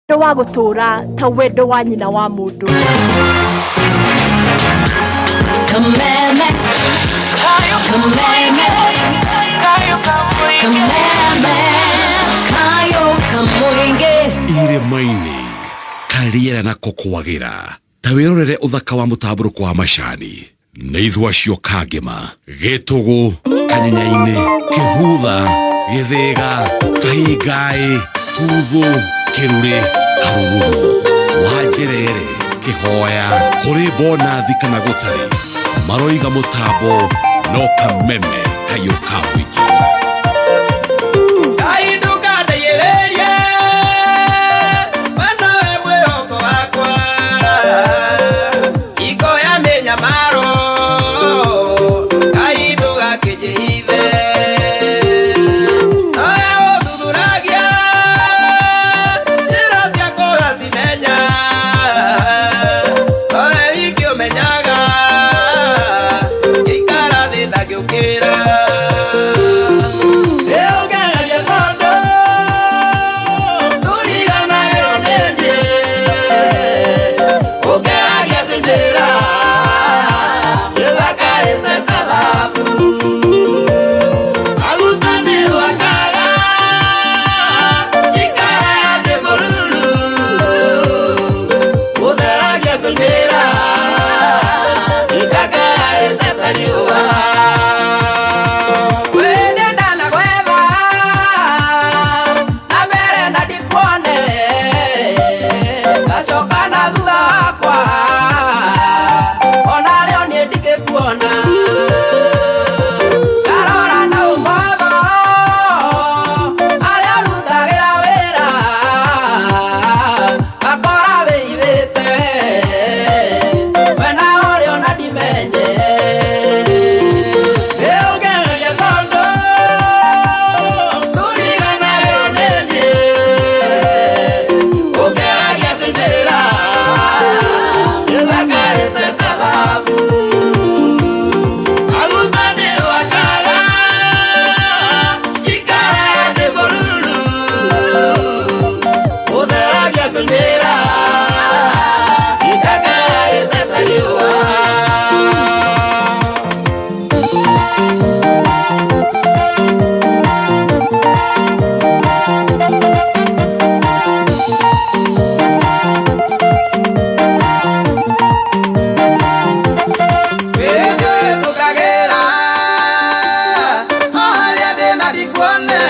Wendo wa gũtũũra ta wendo wa nyina wa mũndũ. Kameme, kameme, kameme, kayo kamuinge. Irĩma-inĩ karĩera nako kwagĩra ta wĩrorere ũthaka wa mũtambũrũko wa macani nĩ ithua acio kangĩma gĩtũgũ kanyenya-inĩ kĩhutha gĩthĩga kahingaĩ tuthũ kĩrurĩ karurumo wanjerere kĩhoya kũrĩ bonathi kana gũtarĩ maroiga mũtambo no kameme kayũ ka mũingĩ. Ngai ndũkandeithĩrĩrie, we nowe mwĩhoko wakwa. Hingo ya mĩnyamaro, Ngai ndũgakĩnjĩhithe. Nowe ũthuthuragia njĩra ciakwa ũgacimenya. Nowe wiki ũmenyaga ngĩikara thĩ na ngĩũkĩra. Nĩũngenagia tondũ ndũriganagĩrwo nĩ niĩ. Ũngeragia kũnjĩra ĩthakarĩte ta thahabu. Maguta nĩgwakaga, njikaraga ndĩ mũruru. Ũtheragia kũnjĩra ĩthakarĩte ta riũa. Wende ndanagwetha na mbere na ndikuone, ngacoka na thutha wakwa ona rĩo niĩ ndingĩkuona. Ndarora na ũmotho arĩa ũrutagĩra wĩra, ngakora wĩithĩte mwena ũrĩa ona ndimenye. Nĩũngenagia tondũ ndũriganagĩrwo nĩ niĩ. Ũngeragia kũnjĩra ĩthakarĩte ta thahabu. Maguta nĩgwakaga, njikaraga ndĩ mũruru. Ũtheragia kũnjĩra ĩthakarĩte ta riũa. Wĩndĩtũkagĩra o harĩa ndĩ na ndikuone,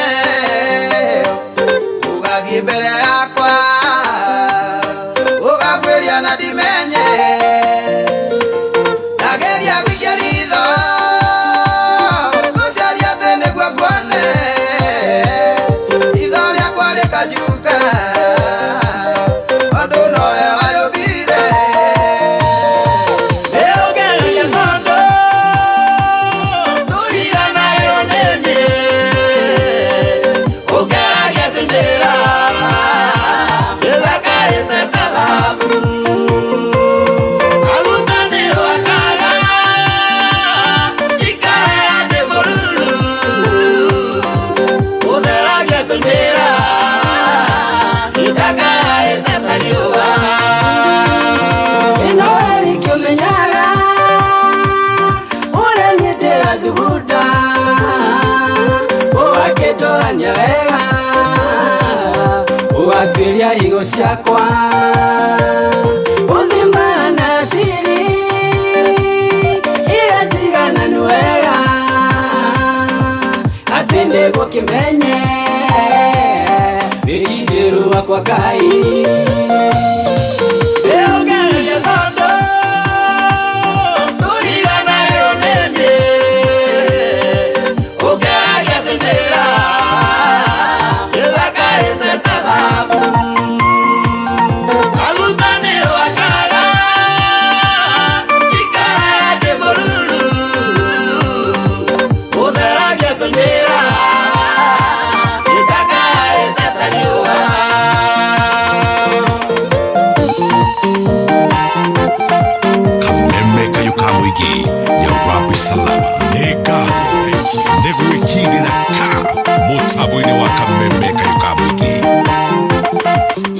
ũgathiĩ mbere yakwa ũgabuĩria na ndimenye. Ndageria gũikia ritho gũcaria atĩ nĩguo nguone, itho rĩakwa rĩkanjunga tondũ nowe warĩũmbire. Nĩũngenagia tondũ ndũriganagĩrwo nĩ niĩ. Ũngeragia kũnjĩra ĩthakarĩte ta thahabu. Maguta nĩgwakaga, njikaraga ndĩ mũruru. Ũtheragia kũnjĩra ĩthakarĩte ta riũa. Ĩno we wiki ũmenyaga ũrĩa niĩ ndĩrathugunda, ũgakĩndorania wega ũgatuĩria higo ciakwa, ũthimaga na tiri iria njigananu wega atĩ nĩguo kĩmenye wĩkindĩru wakwa Ngai. Nĩũngenagia tondũ ndũriganagĩrwo nĩ niĩ. Ũngeragia kũnjĩra ĩthakarĩte ta thahabu. Maguta nĩgwakaga, njikaraga ndĩ mũruru. Ũtheragia kũnjĩra ĩthakarĩte ta riũa. Kameme kayũ ka mũingĩ ya Rabi Salama nĩ ngatho nĩ gwĩkindĩra ka mũtambo-inĩ wa kameme kayũ ka mũingĩ.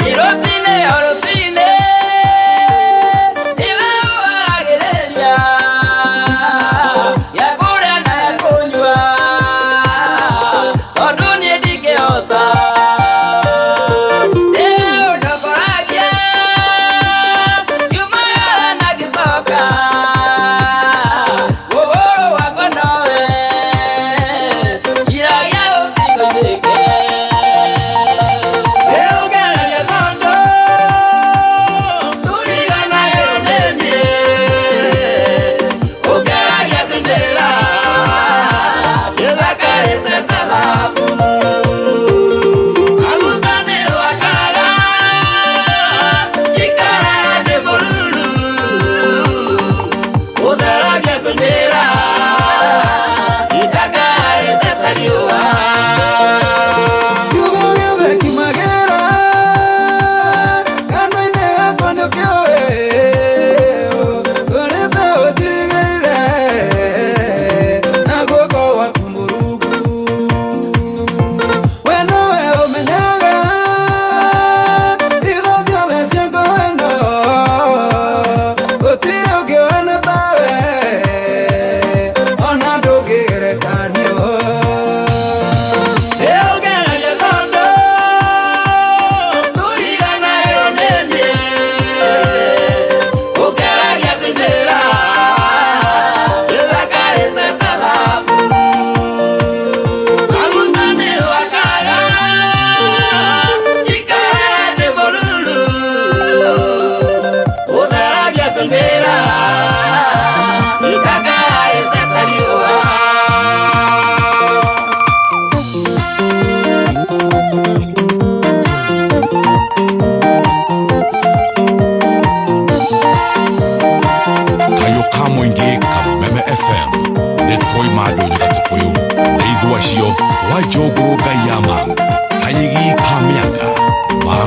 Irũthi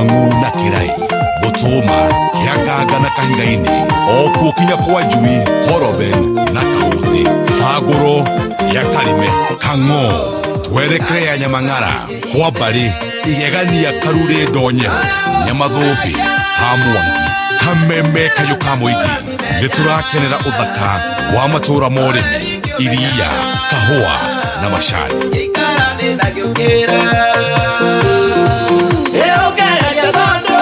Mang'u na Kĩrai, Mũtũma, Kĩanganga na Kahiga-inĩ, okuo kinya kwa Njui, Horoben na Kahũtĩ, Bangũrũ ya Karime, Kang'o, twerekere ya Nyamang'ara, kwa Mbarĩ, Igegania, Karurĩ, Ndonyeho, Nyamathũmbĩ, ha Mwangi, Kameme, Kayũ ka Mũingĩ. Nĩ tũrakenera ũthaka wa matũũra ma ũrĩmi, iria, kahũa na macani. Ngĩikara thĩ na ngĩũkĩra. Ĩũngeragia tondũ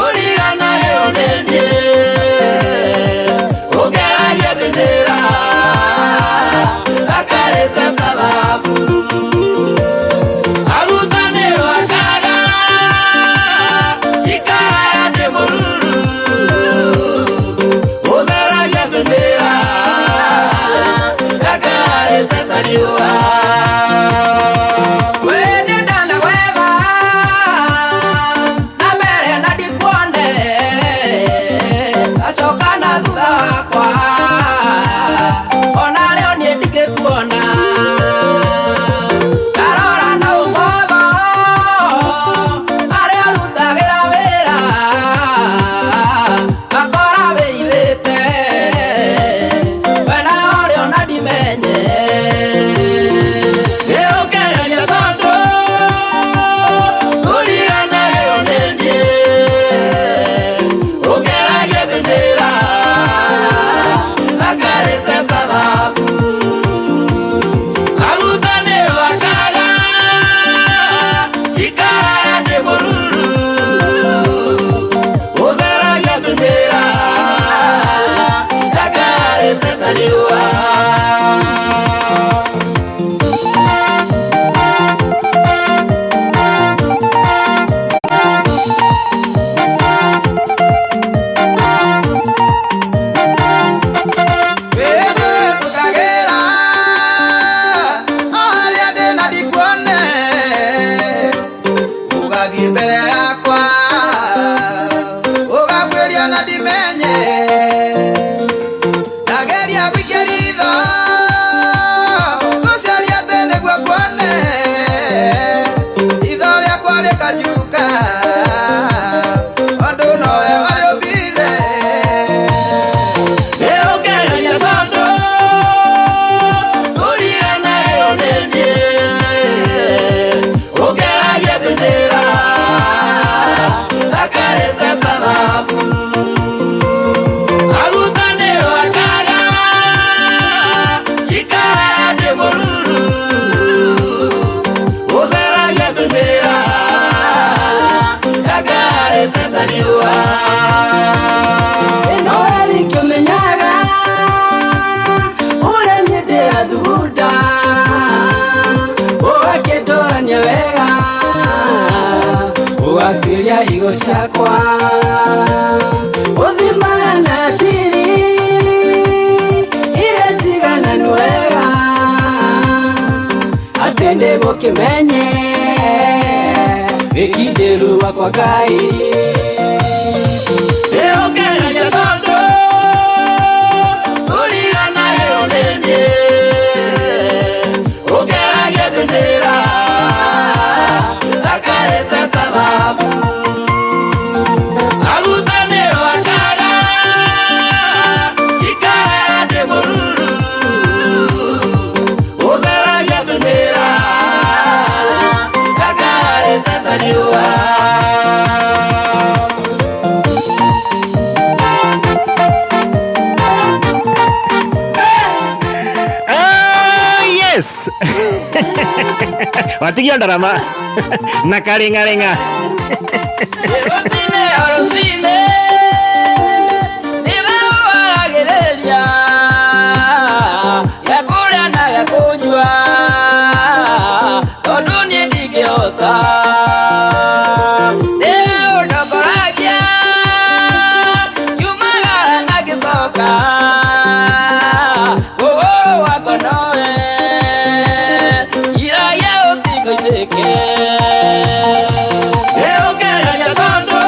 ũriganagĩrwo nĩ niĩ. Ũngeragia kũnjĩra ndakarĩte mathabu. Arutani wakaga ikara ndĩ mũruru. Ũtheragia kũnjĩra ndakarĩte ta riũa. Nĩũngeragia tondũ ũriganagĩrwo nĩ niĩ. Ũngeragia kũnjĩra ndakarĩte mathabu. Arutani wakaga ikara ndĩ mũruru. Ũtheragia kũnjĩra ndakarĩte ta riũa. Wĩthũkagĩra harĩa ndĩ na ndikuone, ũgathiĩ mbere yakwa ũgabuĩria na ndimenye, ndageria gũikia ritho ngũcaria atĩ nĩguo nguone, itho rĩakwa rĩkanjuka tondũ nowe warĩũmbire. Nĩũngeragia tondũ ũriganagĩrwo nĩ niĩ. Ũngeragia kũnjĩra ndakarĩte mathabu. Arutani wakaga ikara ndĩ mũruru. Ũtheragia kũnjĩra ndakarĩte ta riũa. Ĩno ĩrikĩmenyaga ũrĩa niĩ ndĩrathugunda, ũgakĩndorania wega, ũgatuĩria higo ciakwa, ũthimaga na tiri iria njigananu wega, atĩ nĩgũkĩmenye wĩkindĩru wakwa Ngai. Nĩũngeragia tondũ ũriganagĩrwo nĩ niĩ. Ũngeragia kũnjĩra ndakarĩte mathabu. Arutani wakaga ikara ndĩ mũruru. Ũtheragia kũnjĩra ndakarĩte ta riũa. Ah, yes. Watigio ndarama na karĩng'arĩng'a. Rũcinĩ o rũcinĩ nĩwe ũharagĩrĩria gĩa kũrĩa na gĩa kũnyua, tondũ niĩ ndingĩhota. Nĩwe ũndongoragia nyumagara na ngĩcoka, kũgũrũ gwakwa nowe iragia ũtikoinĩke. Nĩũngeragia tondũ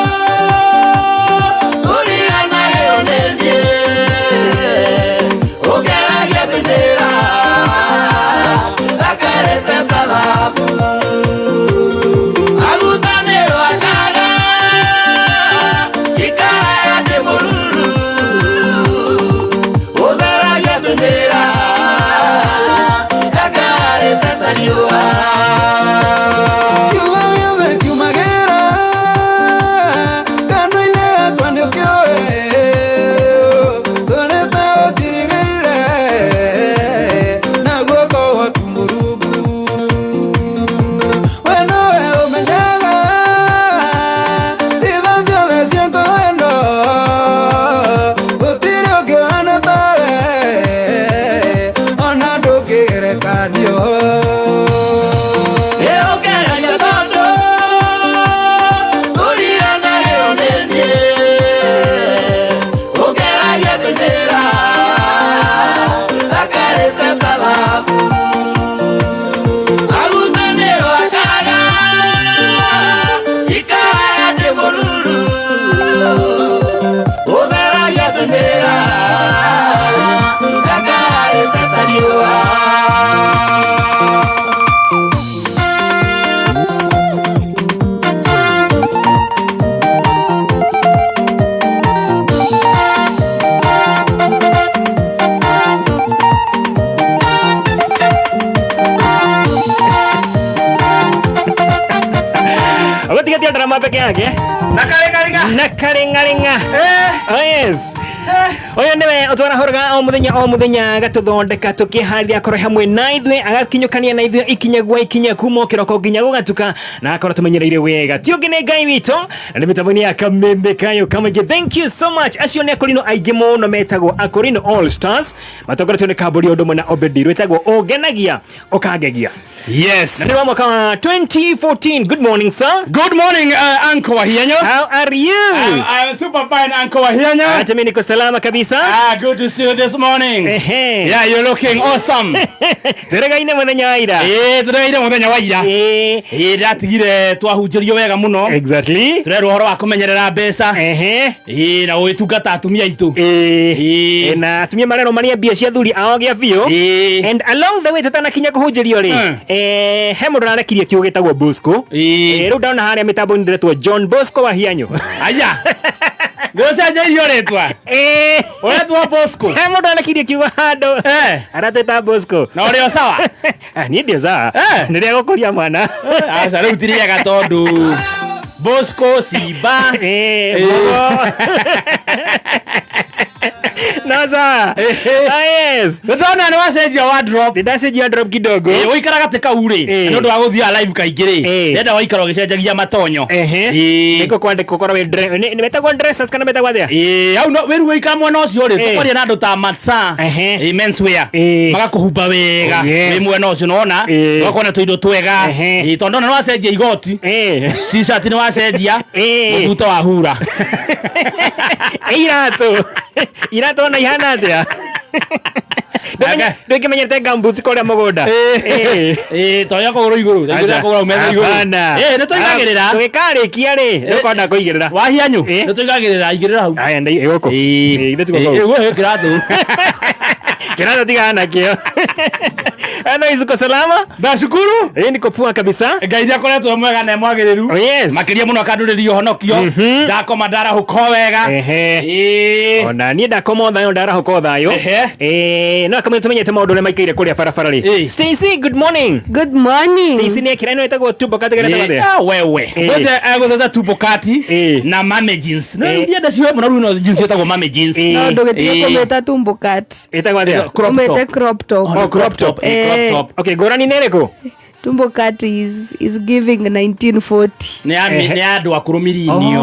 peke yake Na karengarenga. Na karengarenga. Oh yes. Ũyũ nĩwe ũtwarahũraga o mũthenya o mũthenya agatũthondeka tũkĩharĩria akorwo hamwe na ithuĩ agakinyũkania na ithuĩ ikinya gwa ikinya kuma o kĩroko nginya gũgatuka na akorwo tũmenyereire wega ti ũngĩ nĩ Ngai witũ na nĩ mĩtambo-inĩ ya kamembe kayo kamaingĩ. Thank you so much. Acio nĩ akorino aingĩ mũno metagwo Akorino All Stars matongoretio nĩ Kambũri ũndũ ũmwe na Obedi rwĩtagwo Ũngenagia Ũkangegia. Yes. Na nĩ wa mwaka wa 2014. Good morning, sir. Good morning, Uncle Wahianyo. How are you? I'm super fine, Uncle Wahianyo. Hata mimi niko salama kabisa. Ah, good to see you this morning. Ehe. Yeah, you're looking awesome. Tũregaine mũthenya wa ira. Tũregaine mũthenya wa ira. Ndĩratigire twahunjĩrio wega mũno. Exactly. Tũrerwo ũhoro wa kũmenyerera mbeca. Ehe. Na gũgĩtungata atumia aitũ. Na atumia marerwo marĩe mbia cia athuri ao gĩa biũ. And along the way tũtanakinya kũhunjĩrio rĩ, he mũndũ ũrarekirie kiugo gĩtagwo Bosco. Rĩu ndona harĩa mĩtambo-inĩ ndĩretwo John Bosco wa Hianyo. Aya. Ngũcenjeirio rĩtwa. Ũretwo Bosco. He mũndũ arekirie kiugo handũ. Aratwĩta Bosco. Na ũrĩ o sawa? Niĩ ndĩ o sawa. Nĩ rĩa gũkũria mwana. Aca rĩu ti rĩega tondũ Bosco Simba. Mũgo. No sawa. Ah, yes. Ndona nĩ wacenjia wardrobe. Ndĩracenjia wardrobe kidogo. Ũikara gatĩ kau rĩ, nĩ ũndũ wa gũthiaga live kaingĩ rĩ. Ndenda waikara ũgĩcenjagia matonyo. Nĩkũ kwandĩkwo korwo wĩ nĩ metagwo dressers kana metagwo atĩa? Hau no wĩru waikara mwena ũcio rĩ, tũkwaria na andũ ta Matsa, menswear, magakũhumba wega. Oh, yes. Wĩ mwena ũcio nĩwona, ũgakora tũindo twega. Tondũ ndona nĩwacenjia igoti. T-shirt nĩwacenjia, mũbuto wahura. Iratũ. Iratũ ona ihana atĩa? Ndũngĩmenyerete gumboots kũrĩa mũgũnda. Toya kũgũrũ igũrũ, Aca. kũgũrũ metha igũrũ. Hapana. Nĩtũigagĩrĩra. Tũgĩkarĩkia rĩ, nĩũkwenda kũigĩrĩra. Wahianyu, nĩtũigagĩrĩra, igĩrĩra hau. Aya, ndĩ gũkũ. Githĩ ti gũkũ? Gũkũ kĩratũ. Kĩratũ tigana nakĩo. Otherwise uko salama? Nashukuru. Niko poa kabisa. Ngai nĩ akoretwo mwega na mwagĩrĩru. Oh, yes. Makĩria mũno akandũrĩria ũhonokio. Ndakoma ndarahũka o wega. Ona niĩ ndakoma o thayũ ndarahũka o thayũ. No akamenya tũmenyete maũndũ ũrĩa maikaire kũrĩa barabara rĩ. Stacy, good morning. Good morning. Stacy nĩ ekĩra ĩno ĩtagwo tumbo kati kana ĩtagwo atĩa? Wewe. Wethe agũtheta tumbo kati na mame jeans. No ndienda cio mũno rĩu no jeans ĩtagwo mame jeans. No ndũgĩtige kũmĩta tumbo cut. Ĩtagwo atĩa? Crop Ũmĩte top. crop top. Oh, crop top. Eh. Crop top. Okay, ngũrani nĩ ĩrĩkũ? Tumbo cut is giving 1940. Nĩ ya nĩ ya andũ akũrũ mirinio.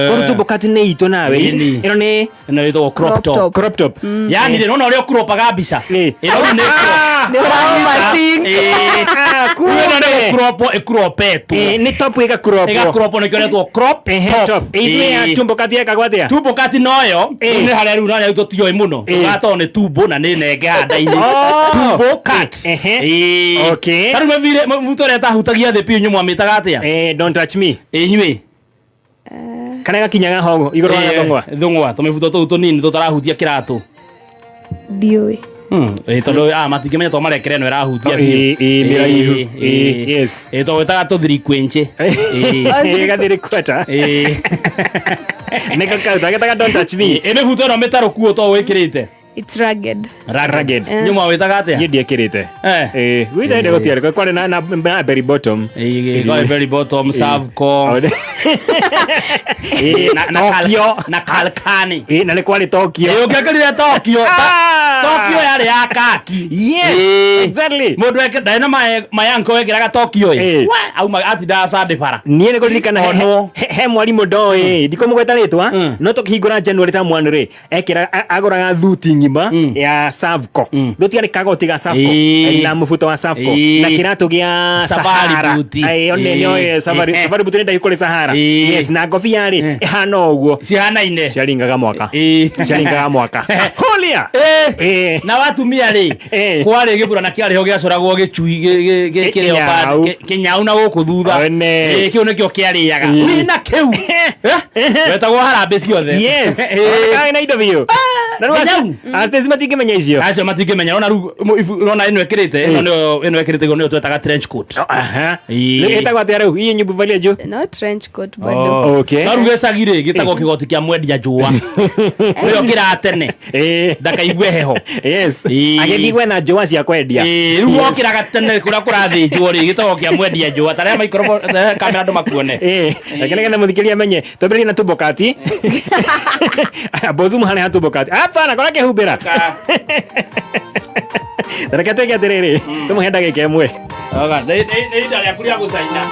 Koguo tumbo kati nĩ itũ nawe. Ĩno nĩ ĩno ĩtagwo crop top. Crop top. Yani rĩ nona ũrĩa ũkũropaga mbica. Ĩno nĩ crop. Nĩ ũra-overthink. Ĩno nĩ gũkũropo ĩkũropetwo. Nĩ top ĩgakũropwo. Ĩgakũropwo nĩkĩo ĩretwo crop top. Ithuĩ ya tumbo kati yekagwo atĩa? Tumbo kati noyo rĩu nĩ harĩa rĩu no rĩu tũtiũĩ mũno. Tũgatoo nĩ tumbo na nĩ nenge handa-inĩ. Tumbo cut. Okay. Ta rĩu mĩbuto ĩrĩa ĩtahutagia thĩ biũ inyuĩ mwamĩtaga atĩa? Don't touch me. Inyuĩ. Kana gakinyaga hongo igũrũ wa gathũng'wa. Thũng'wa tũmĩbuto tũu tũnini tũtarahutia kĩratũ. Ndiũĩ. Tondũ matingĩmenya to marekere ĩno ĩrahutia biũ. Mĩraihu. Yes. Tũgwĩtaga tũthirikwenche. Gathirikweta. Nĩko kau tagĩtaga don't touch me. Ĩ mĩbuto ĩno mĩtarũku to wĩkĩrĩte. It's rugged. Rugged. Inyuĩ mwawĩtaga atĩa? Niĩ ndiekĩrĩte. Gwitũ hĩndĩ gũtiarĩ kwarĩ na berry bottom. Kwarĩ berry bottom, Savco. Tokyo. Na Kalkani. Na nĩ kwarĩ Tokyo. Ũngĩekĩrire Tokyo. Tokyo yarĩ ya kaki. Yes, exactly. Mũndũ ndarĩ na mayanko wekĩraga Tokyo ĩ. Auma atindaga Sunday bara. Niĩ nĩ kũririkana he mwarimũ ndoĩ ndikũmũgweta rĩtwa no tũkĩhingũra January ta mwana rĩ ekĩra agũraga thuti ng'ima ya Savco. Thuti yarĩ kagoti ga Savco na mũbuto wa Savco na kĩratũ gĩa Safari Sahara. boot. One nĩoĩ Safari Safari boot nĩ ndaihu kũrĩ Sahara. Yes, na ngobia rĩ ĩhana ũguo. Cihanaine. Ciaringaga mwaka. Ciaringaga mwaka. Holia. Na watumia rĩ kwarĩ gĩburana kĩarĩ ho gĩacoragwo gĩcui kĩnyau na gũkũ thutha. Kĩu nĩkĩo kĩarĩaga. Wĩna kĩu. Wetagwo harambĩ ciothe. Yes. Karĩ na indo biũ. Na rĩu Stacy matingĩmenya icio. Acio matingĩmenya. Ona rĩu ona ĩno ĩkĩrĩte ĩno nĩyo ĩno ĩkĩrĩte ĩno nĩyo twetaga trench coat. Ĩtagwo atĩa rĩu? Hii nyumbu valia juu. No trench coat bado. Okay. No rĩu gĩcagi rĩ gĩtagwo kĩgoti kĩa mwendia njũa. Nĩyo kĩratene. Ndakaigue heho. Yes. Ĩĩ. Agĩthiĩ gwetha njũa cia kwendia. Ĩĩ, rĩu Yes. wokĩraga tene kũrĩa kũrathĩnjwo rĩ, gĩtagwo kĩa mwendia njũa, tarĩa microphone kamera andũ makuone. Ĩĩ, reke nĩgetha mũthikĩrĩria amenye twambĩrĩrie na tumbokati bozumu harĩa ha tumbokati hapana kora kĩhumbĩra. Reke twĩke atĩrĩrĩ, tũmũhe ndagĩka ĩmwe. Oga, nĩ ihinda rĩaku rĩa gũcaina.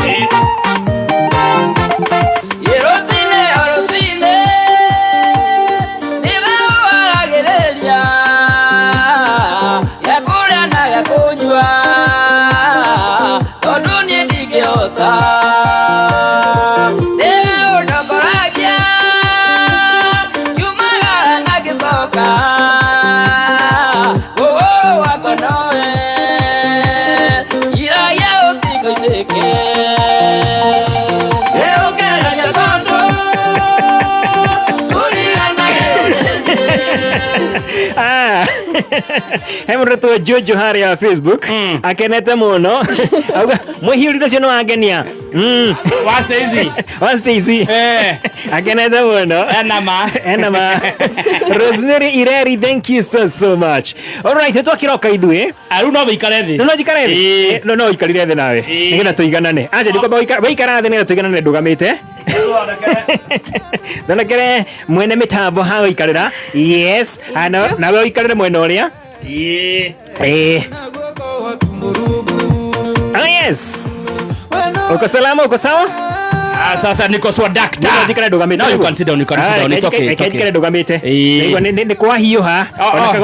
Ĩĩ. Rũcinĩ o rũcinĩ nĩwe ũwaragĩrĩria gĩa kũrĩa na gĩa kũnyua tondũ niĩ ndingĩhota nĩwe ũndongoragia ngiumagara na ngĩcoka kũgũrũ gwakwa nowe iragia ũtikoinĩke ĩũkeragia tondũ Ah. He mũndũ twa Jojo harĩa Facebook akenete mũno auga mwĩhiũrire ũcio nĩ wangenia. Wa Stacy. Wa Stacy. Akenete mũno. Ena ma. Ena ma. Rosemary Ireri, thank you so so much. All right, twakĩroka ithuĩ. Rĩu no wĩikare thĩ. No no njikare thĩ. No no ũikarire thĩ nawe. Nĩgetha tũiganane. Acha ndikwamba wĩikara thĩ nĩgetha tũiganane ndũgamĩte. Thondekere mwene mĩtambo ha gũikarĩra. Yes. Ah, nawe ũikarĩre mwena ũrĩa. Ĩĩ. Eh. Ah, yes. Uko salama, uko sawa? Ah, sasa niko swa dakta. No, njikare ndũgamĩte. No, you can sit down, you can sit down. It's okay, it's okay. Njikare ndũgamĩte. Ĩĩ. Naigua nĩ kwahiũha.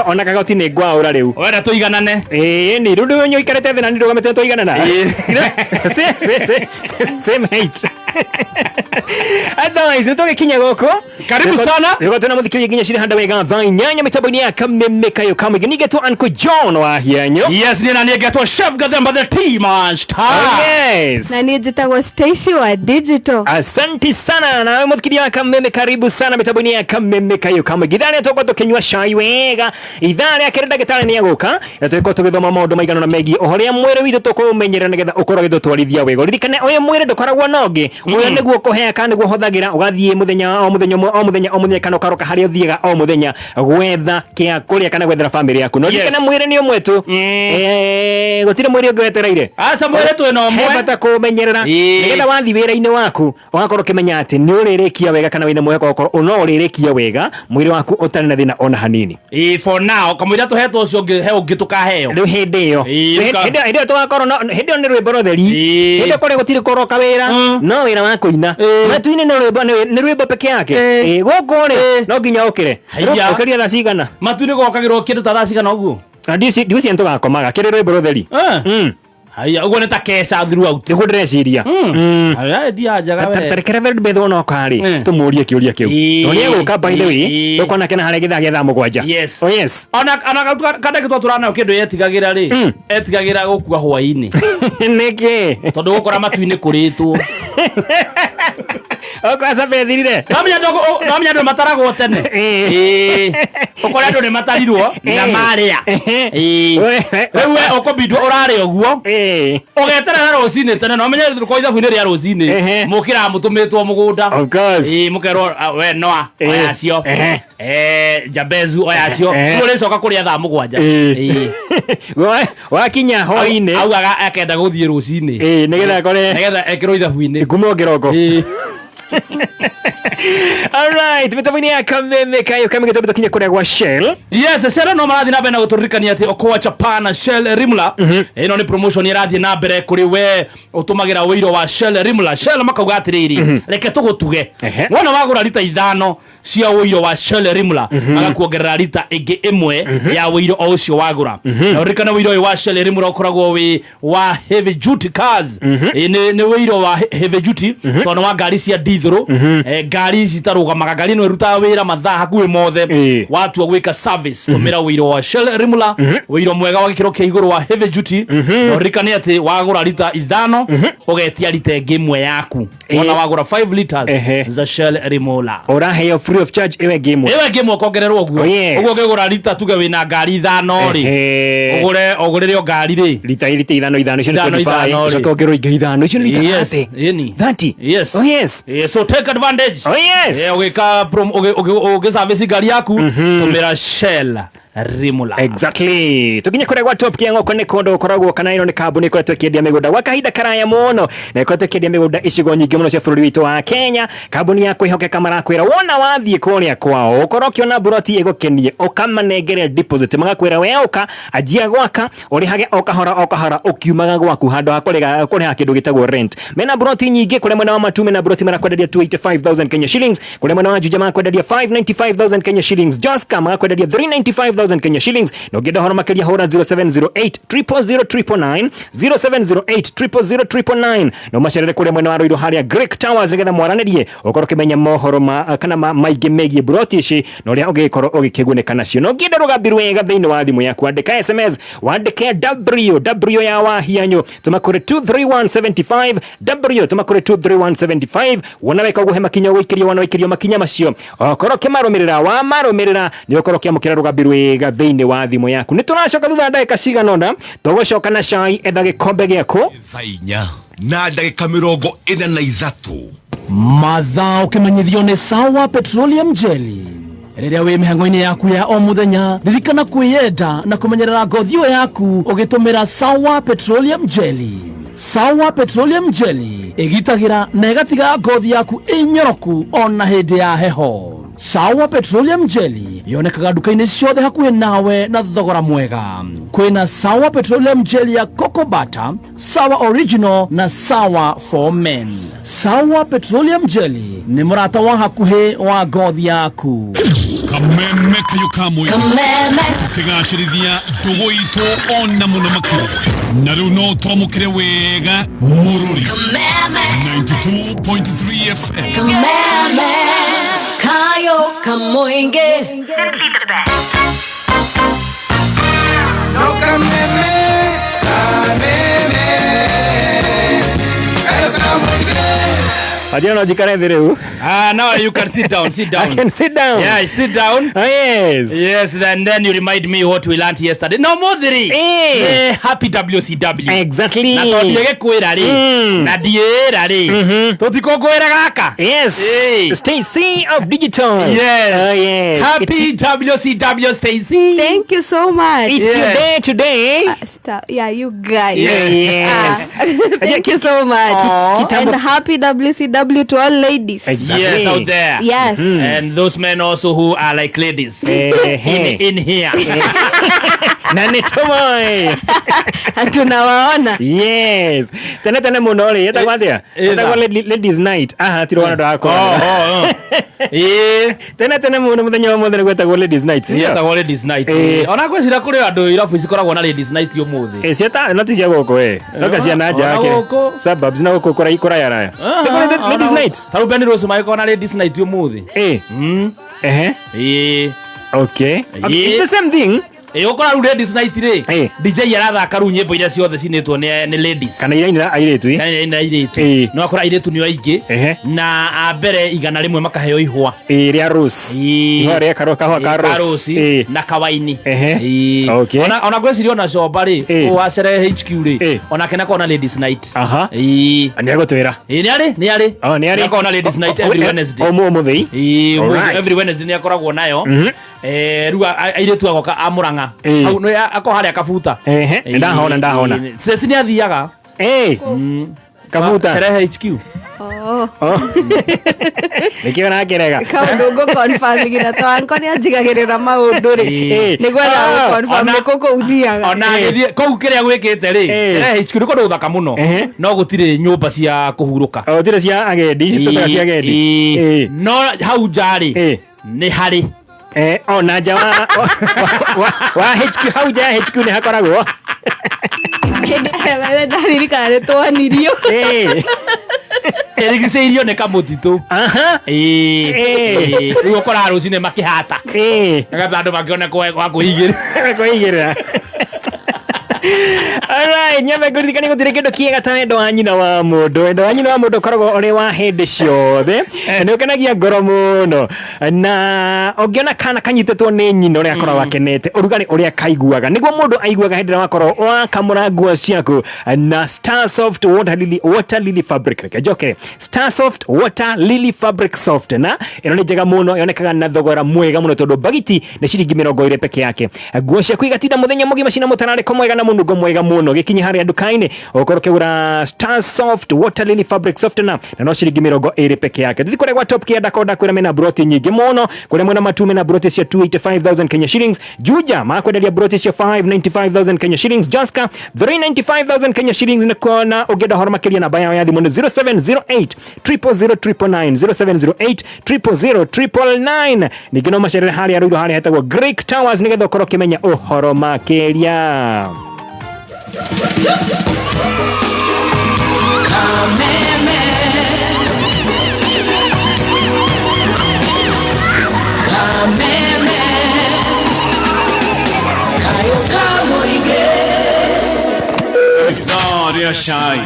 Ona kagoti nĩ ngwaũra rĩu. Wenda tũiganane. Ĩĩ ni rĩu ndũmenye ũikarĩte thĩ na niĩ ndũgamĩte tũiganana. Same height. Otherwise, nĩ tũgĩkinya gũkũ. Karibu sana. Nĩguo twĩna mũthikĩrĩria nginya cirĩ handa wega thaa 8 mĩtambo-inĩ ya Kameme Kayo Kamũingĩ. Ningĩ Uncle John wa Hianyo. Yes, niĩ na niĩ ngetwo Chef Gathemba the Tea Master. Oh, yes. Na niĩ njĩtagwo Stacy wa digital. Asante sana nawe mũthikĩria wa Kameme, karibu sana mĩtambo-inĩ ya Kameme Kayo Kamũingĩ. Ithaa rĩa tũkorwo tũkĩnyua cai wega, ithaa rĩa kerĩ ndagĩtarĩ nĩ egũka na tũgĩkorwo tũgĩthoma maũndũ maigana ũna megiĩ ũhoro ũrĩa mwĩrĩ witũ tũkũũmenyerera nĩgetha ũkorwo ũgĩtũtwarithia wega. Ũririkane ũyũ mwĩrĩ ndũkoragwo na ũngĩ, ũyũ nĩguo ũkũheaga kana nĩguo ũhũthagĩra ũgathiĩ mũthenya o mũthenya o mũthenya o mũthenya kana ũkaroka harĩa ũthiaga o mũthenya gwetha kĩa kũrĩa kana gwethera bamĩrĩ yaku. Na ũririkane mwĩrĩ nĩ ũmwe tu, gũtirĩ mwĩrĩ ũngĩ wetereire. Aca mwĩrĩ twĩna ũmwe. He bata kũũmenyerera nĩgetha wathiĩ wĩra-inĩ waku ũgakorwo ũkĩmenya atĩ nĩ ũrĩrĩkia wega kana wĩna mwĩhoko wa gũkorwo no ũrĩrĩkia wega mwĩrĩ waku ũtarĩ na thĩna ona hanini. Ĩĩ, for now kamũira tũhetwo ũcio ũngĩ he ũngĩ tũkaheo. Rĩu hĩndĩ ĩyo hĩndĩ ĩyo tũgakorwo hĩndĩ ĩyo nĩ rwĩmbo rũtheri, hĩndĩ ĩyo kũrĩa gũtirĩ kũroka wĩra no wĩra wa kũina matu-inĩ nĩ rwĩmbo nĩ rwĩmbo peke yake. Ĩĩ, gũkũ rĩ no nginya ũkĩre. Haiya. Ũkĩria thaa cigana? Matu-inĩ gokagĩrwo kĩndũ ta thaa cigana ũguo? Ndiũcia nĩtũgakomaga kĩrĩ rwĩmbo rũtheri. Haiya, ũguo nĩ ta keca throughout. Nĩguo ndĩreciria. Haiya, ndianjaga we. Tareke Reverend Beth onoka rĩ tũmũrie kĩũria kĩu tondũ nĩ egũka by the way tũkona kena harĩa gĩthaa gĩa thaa 7. Yes. Oh yes. Ona kandagĩtwa tũranayo kĩndũ yetigagĩra rĩ, etigagĩra gũkua hwaĩ-inĩ. Nĩkĩ? Tondũ gũkora matu-inĩ kũrĩtwo. Okwasa bethirire. Namenya andũ mataragwo tene. Ĩĩ. Ũkore andũ nĩ matarirwo na marĩa. Ĩĩ. Rĩu we ũkũbindwo ũrarĩa ũguo. Ũgeterera rũcinĩ tene na ũmenye kwa ithabu-inĩ rĩa rũcinĩ mũkĩraga mũtũmĩtwo mũgũnda. Of course. Ĩĩ, mũkerwo we Noa oya acio. Jabezu oya acio. Rĩu ũrĩcoka kũrĩa thaa 7. Ĩĩ. Wakinya hwaĩ-inĩ. Augaga akenda gũthiĩ rũcinĩ. Ĩĩ, nĩgetha akore nĩgetha ekĩrwo ithabu-inĩ. Kuma kĩroko. All right, mĩtambo-inĩ ya Kameme Kayo Kameme gĩtũmbe tũkinye kũrĩa gwa Shell. Yes, Shell no marathiĩ na mbere na gũtũririkania atĩ Okoa Japan na Shell Rimla ĩno nĩ promotion ĩrathiĩ na mbere kũrĩ we ũtũmagĩra ũiro wa Shell Rimla. Shell makauga atĩrĩrĩ, reke tũgũtuge wona wagũra rita 5 cia ũiro wa Shell Rimla magakuongerera rita ĩngĩ 1 ya ũiro o ũcio wagũra. Na ũririkane ũiro ũyũ wa Shell Rimla ũkoragwo wĩ wa heavy duty cars. Nĩ ũiro wa heavy duty tondũ nĩ wa ngari cia diesel, ngari ici itarũgamaga, ngari ĩno ĩrutaga wĩra mathaa hakuhĩ mothe. Watua gwĩka service tũmĩra ũiro wa Shell Rimla, ũiro mwega wa gĩkĩro kĩa igũrũ wa heavy duty. Na ũririkane atĩ wagũra rita 5 ũgetia rita ĩngĩ 1 yaku. Wona wagũra 5 liters Ehe. za Shell Rimula. Ũraheo free of charge ĩwe ngĩ ĩmwe. Ĩwe ngĩ ĩmwe ũkongererwo ũguo. Oh, yes. Ũguo ũkĩgũra rita tuge wĩna ngari ithano rĩ. Ehe. Ũgũre ũgũrĩre o ngari rĩ. Rita rita ithano ithano icio nĩ Ithano, 25 ithano, rĩ. ũcoke wongererwo ingĩ ithano icio nĩ rita Yes. 30. Ĩni. 30. Yes. Oh yes. Yeah, so take advantage. Oh yes. Yeah, ũgĩka ũgĩ service ngari yaku tũmĩra Shell Rimula. Exactly. Tukinye kuria gwa Top Kĩang'oko nĩ kũndũ gũkoragwo kana ĩno nĩ kambuni ĩkoretwo ĩkĩendia mĩgũnda gwa kahinda karaya mũno na ĩkoretwo ĩkĩendia mĩgũnda icigo nyingĩ mũno cia bũrũri witũ wa Kenya. Kambuni ya kwĩhokeka marakwĩra wona wathiĩ kũrĩa kwao ũkorwo ũkĩona mburoti ĩgũkenie ũkamanengere deposit magakwĩra we ũka anjia gwaka ũrĩhage o kahora o kahora ũkiumaga gwaku handũ ha kũrĩha kĩndũ gĩtagwo rent. Mena mburoti nyingĩ kũrĩa mwena wa Matu mena mburoti marakwenderia 285,000 Kenya shillings, kũrĩa mwena wa Juja marakwenderia 595,000 Kenya shillings, Joska marakwenderia 395,000 Kenya shillings. Na ũngĩenda ũhoro makĩria hũra 0708 000 999 0708 000 999 na ũmacerere kũrĩa mwena wa Ruiru harĩa Greek Towers nĩgetha mwaranĩrie ũkorwo ũkĩmenya mohoro ma kana maingĩ megiĩ mburoti ici na ũrĩa ũngĩgĩkorwo ũgĩkĩgunĩka nacio. Na ũngĩenda rũgambi rwega thĩinĩ wa thimũ yaku andĩka SMS wandĩke W W ya wahianyũ tũma kũrĩ 23175 W tũma kũrĩ 23175 wona weka ũguo he makinya ũgũikĩrio wona waikĩrio makinya macio okorwo ũkĩmarũmĩrĩra wamarũmĩrĩra nĩ ũkorwo ũkĩamũkĩra rũgambi rwega thĩinĩ wa thimũ yaku. Nĩ tũracoka thutha wa ndagĩka cigana ũna tũgũcoka na cai etha gĩkombe gĩaku Thaa inya na ndagĩka mĩrongo ĩna na ithatũ. Mathaa ũkĩmenyithio nĩ Sawa Petroleum Jelly. Rĩrĩa wĩ mĩhang'o-inĩ yaku ya o mũthenya ririkana kwĩyenda na kũmenyerera ngothi ĩyo yaku ũgĩtũmĩra Sawa Petroleum Jelly. Sawa Petroleum Jelly ĩgitagĩra na ĩgatiga ngothi yaku ĩnyoroku ona hĩndĩ ya heho. Sawa Petroleum Jelly yonekaga nduka-inĩ ciothe hakuhĩ nawe na thogora mwega. Kwĩna Sawa Petroleum Jelly ya Cocoa Butter, Sawa Original na Sawa for Men. Sawa Petroleum Jelly nĩ mũrata wa hakuhĩ wa ngothi yaku. Kameme kayo ka mũingĩ Kameme. tũkĩgacĩrithia ndũgũ itũ ona mũno makĩria na rĩu no twamũkĩre wega mũrũri Kameme. 92.3 FM. Kameme. Kayo kamoinge. No kameme, kameme, kayo kamwige. Wajira no njikare thĩ rĩu. Ah, now you can sit down, sit down. I can sit down. Yeah, sit down. Oh, yes. Yes, then you remind me what we learned yesterday. No more three. Eh. Happy WCW. Exactly. Na tondũ gĩkwĩra rĩ na ndiĩra rĩ tũtikũngũĩra gaka. Yes. Eh. Stacy of Digital. Yes. Oh, yes. Happy WCW Stacy. Thank you so much. It's your Yeah. day today. Yeah, you guys. Yes. Thank you so much. Kitambo- And happy WCW to all ladies. Exactly. Yes, out there. Yes. And those men also who are like ladies. Ehe. In here. Na nĩ tũmoĩ. Tunawaona. Yes. Tene tene mũno rĩ ĩtagwo atĩa? Ĩtha. Ĩtagwo ladies night. Aha tirwo andũ akwa. Oh, oh, oh. Eh. Tene tene mũno mũthenya wa mũthenya gwetagwo ladies night. Sio? Yetagwo ladies night. Eh. Ona ngwĩciria kũrĩ andũ irabu cikoragwo na ladies night ũmũthĩ. Eh, cieta no ti cia gũkũ eh. No cia na nja Ona yake. gũkũ. Suburbs na gũkũ kũraya kũraya raya. Nĩ kũrĩ ladies night. Ta rĩu Ben Rose magĩkorwo na ladies night ũmũthĩ. Eh. Ehe. Ĩĩ. Okay. Okay. Eh. It's the same thing. Ĩĩ ũkora rĩu ladies night rĩ. Eh. DJ arathaka rĩu nyĩmbo iria ciothe cinĩtwo nĩ ladies. Kana irainĩra airĩtu. Kana irainĩra airĩtu. Eh. Nĩ wakora airĩtu nĩo aingĩ. Ehe. Na a mbere 100 makaheo ihũa. Ĩĩ rĩa rose. Ĩĩ. Ihũa rĩa kahũa kahũa ka Ĩĩ, rose. rose Ĩĩ. na kawaini. Ehe. Ĩĩ. Okay. Ona ngwĩciria ona Comba rĩ, Eh. ũyũ wa Sherehe HQ rĩ, Eh. onake nĩakoragwo na ladies night. Aha. Ĩĩ. Nĩ egũtwĩra. Ĩĩ, nĩ arĩ, nĩ arĩ. Oh, nĩ arĩ. Nĩakoragwo na ladies night O- o- every o- Wednesday. Ũmũthĩ. Ĩĩ, ũmũthĩ, Alright. every Wednesday nĩ akoragwo nayo. Eh, rĩu airĩtu agoka a Mũrang'a. Ĩĩ. Hau nĩ akoragwo harĩa Kabuta. Ehe, Ĩĩ, ndahona, ndahona. ĩĩ, Ceci nĩ athiaga. Eh. Kabuta. Sherehe HQ. Oh. Nĩkĩo nakĩrega. Kaũndũ ngũ confirm nginya to anko nĩ anjigagĩrĩra maũndũ rĩ. Ĩĩ. Nĩ gwetha Ah, gũ confirm ona- nĩ kũ kũu thiaga. Ona agĩthiĩ kũu kĩrĩa gwĩkĩte rĩ, Ĩĩ. Sherehe HQ nĩ kũndũ gũthaka mũno. Ehe. No gũtirĩ nyũmba cia kũhurũka. O tirĩ cia agendi, ici tũtaga cia agendi. Ĩĩ. Ĩĩ. No hau nja rĩ, Ĩĩ. nĩ harĩ. Eh, o na nja wa HQ hau nja ya HQ nĩ hakoragwo. Hĩndĩ ĩrĩa ndaririkana nĩ twonirio. Ĩĩ. Ĩrigicĩirio nĩ kamũtitũ. Aha. Ĩĩ. Ĩĩ. Ĩĩ. Rĩu ũkoraga rũcinĩ makĩhata. Ĩĩ. Nĩgetha andũ makĩone kwa kwĩigĩrĩra. Kwĩigĩrĩra. Alright, nyambe ngũririkanie gũtirĩ kĩndũ kĩega ta wendo wa nyina wa mũndũ. Wendo wa nyina wa mũndũ ũkoragwo ũrĩ wa hĩndĩ ciothe. Nĩ ũkenagia ngoro mũno. Na ũngĩona kana kanyitĩtwo nĩ nyina ũrĩa akoragwo akenete, ũrugarĩ ũrĩa kaiguaga. Nĩguo mũndũ aiguaga hĩndĩ ĩrĩa wakorwo wakamũra nguo ciaku na Starsoft Water Lily, Water Lily Fabric. Reke njokere. Starsoft Water Lily Fabric Softener. Ĩno nĩ njega mũno, yonekaga na thogora mwega mũno tondũ bagiti nĩ ciringi 20 peke yake. Nguo ciaku igatinda mũthenya mũgima cina mũtararĩko mwega na mũnungo mwega mũno. Gĩkinye harĩa nduka-inĩ ũkorwo ũkĩgũra Starsoft Water Lily Fabric Softener na no ciringi 20 peke yake. Tũthiĩ kũrĩa gwa Top Care ndakonda kwĩra mena broti nyingĩ mũno. Kũrĩa mwena Matu mena broti cia 285,000 Kenya shillings. Juja makwenderia broti cia 595,000 Kenya shillings. Joska 395,000 Kenya shillings. Na kuona ũngĩenda ũhoro makĩria namba yao ya thimũ nĩ 0708 000 999 0708 000 999. Ningĩ no macerere harĩa Ruiru harĩa hetagwo Greek Towers nĩgetha ũkorwo ũkĩmenya ũhoro makĩria. Kameme. Kameme. Kayo kamoige. Ithaa rĩa cai.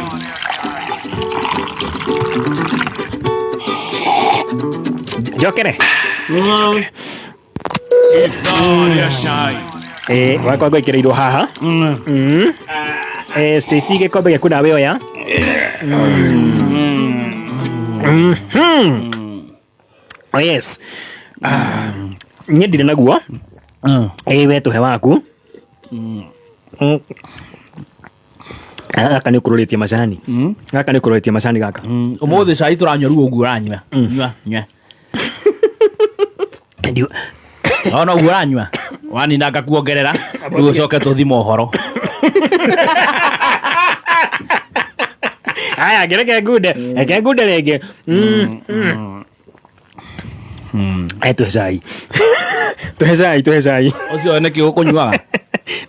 Njokere. Ithaa rĩa cai. Wakwa ngwĩkĩrĩirwo haha. Stacy gĩkombe gĩaku nawe oya. Oh yes. Niĩ ndirĩ naguo. We tũhe waku. Gaka nĩ ũkũrũrĩtie macani. Gaka nĩ ũkũrũrĩtie macani gaka. Ũmũthĩ cai tũranyua rĩu ũguo ũranyua. Nyua, nyua. Ona ũguo ũranyua. Wanina ngakuongerera rĩu ũcoke tũthime ũhoro. Aya, ngereke ngunde. Reke ngunde rĩngĩ. Tũhe cai. Tũhe cai, tũhe cai. Ũcio nĩkĩ ũkũnyuaga?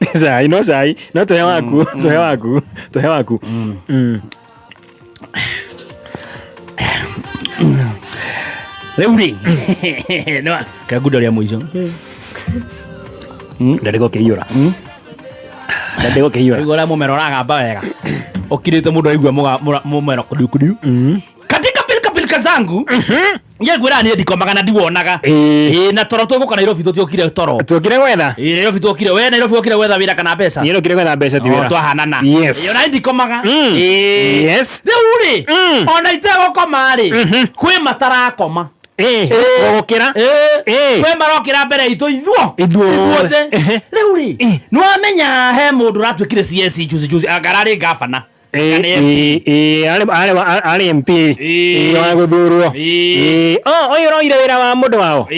Nĩ cai, no cai. No tũhe waku, tũhe waku, tũhe waku. Rĩu rĩ, nĩ kengunda rĩa mũico. Ndarĩ gũkĩiyũra. Ndarĩ gũkĩiyũra. Rĩu ũrĩa mũmero ũragamba wega. Ũkirĩte mũndũ aigua mũmero kudiu kudiu. Katika pilika pilika zangu. Niĩ ngwĩraga niĩ ndikomaga na ndiwonaga. Na toro tũgũka Nairobi tũtiokire toro. Tuokire gwetha? Nairobi tuokire. We Nairobi wokire gwetha wĩra kana mbeca? Niĩ ndokire gwetha mbeca ti wĩra. Twahanana. Yes. Ona niĩ ndikomaga. Yes. Rĩu rĩ, ona itegũkoma rĩ, kwĩ matarakoma. Gũgũkĩra? Kwĩ marokĩra mbere itũ ithuo. Ithuothe. Ithuothe. Rĩu rĩ, nĩ wamenya he mũndũ ũratuĩkire CS juzi juzi, anga ararĩ gavana. Arĩ MP. Wa gũthurwo. Oh, ũyũ ũroire wĩra wa mũndũ wao.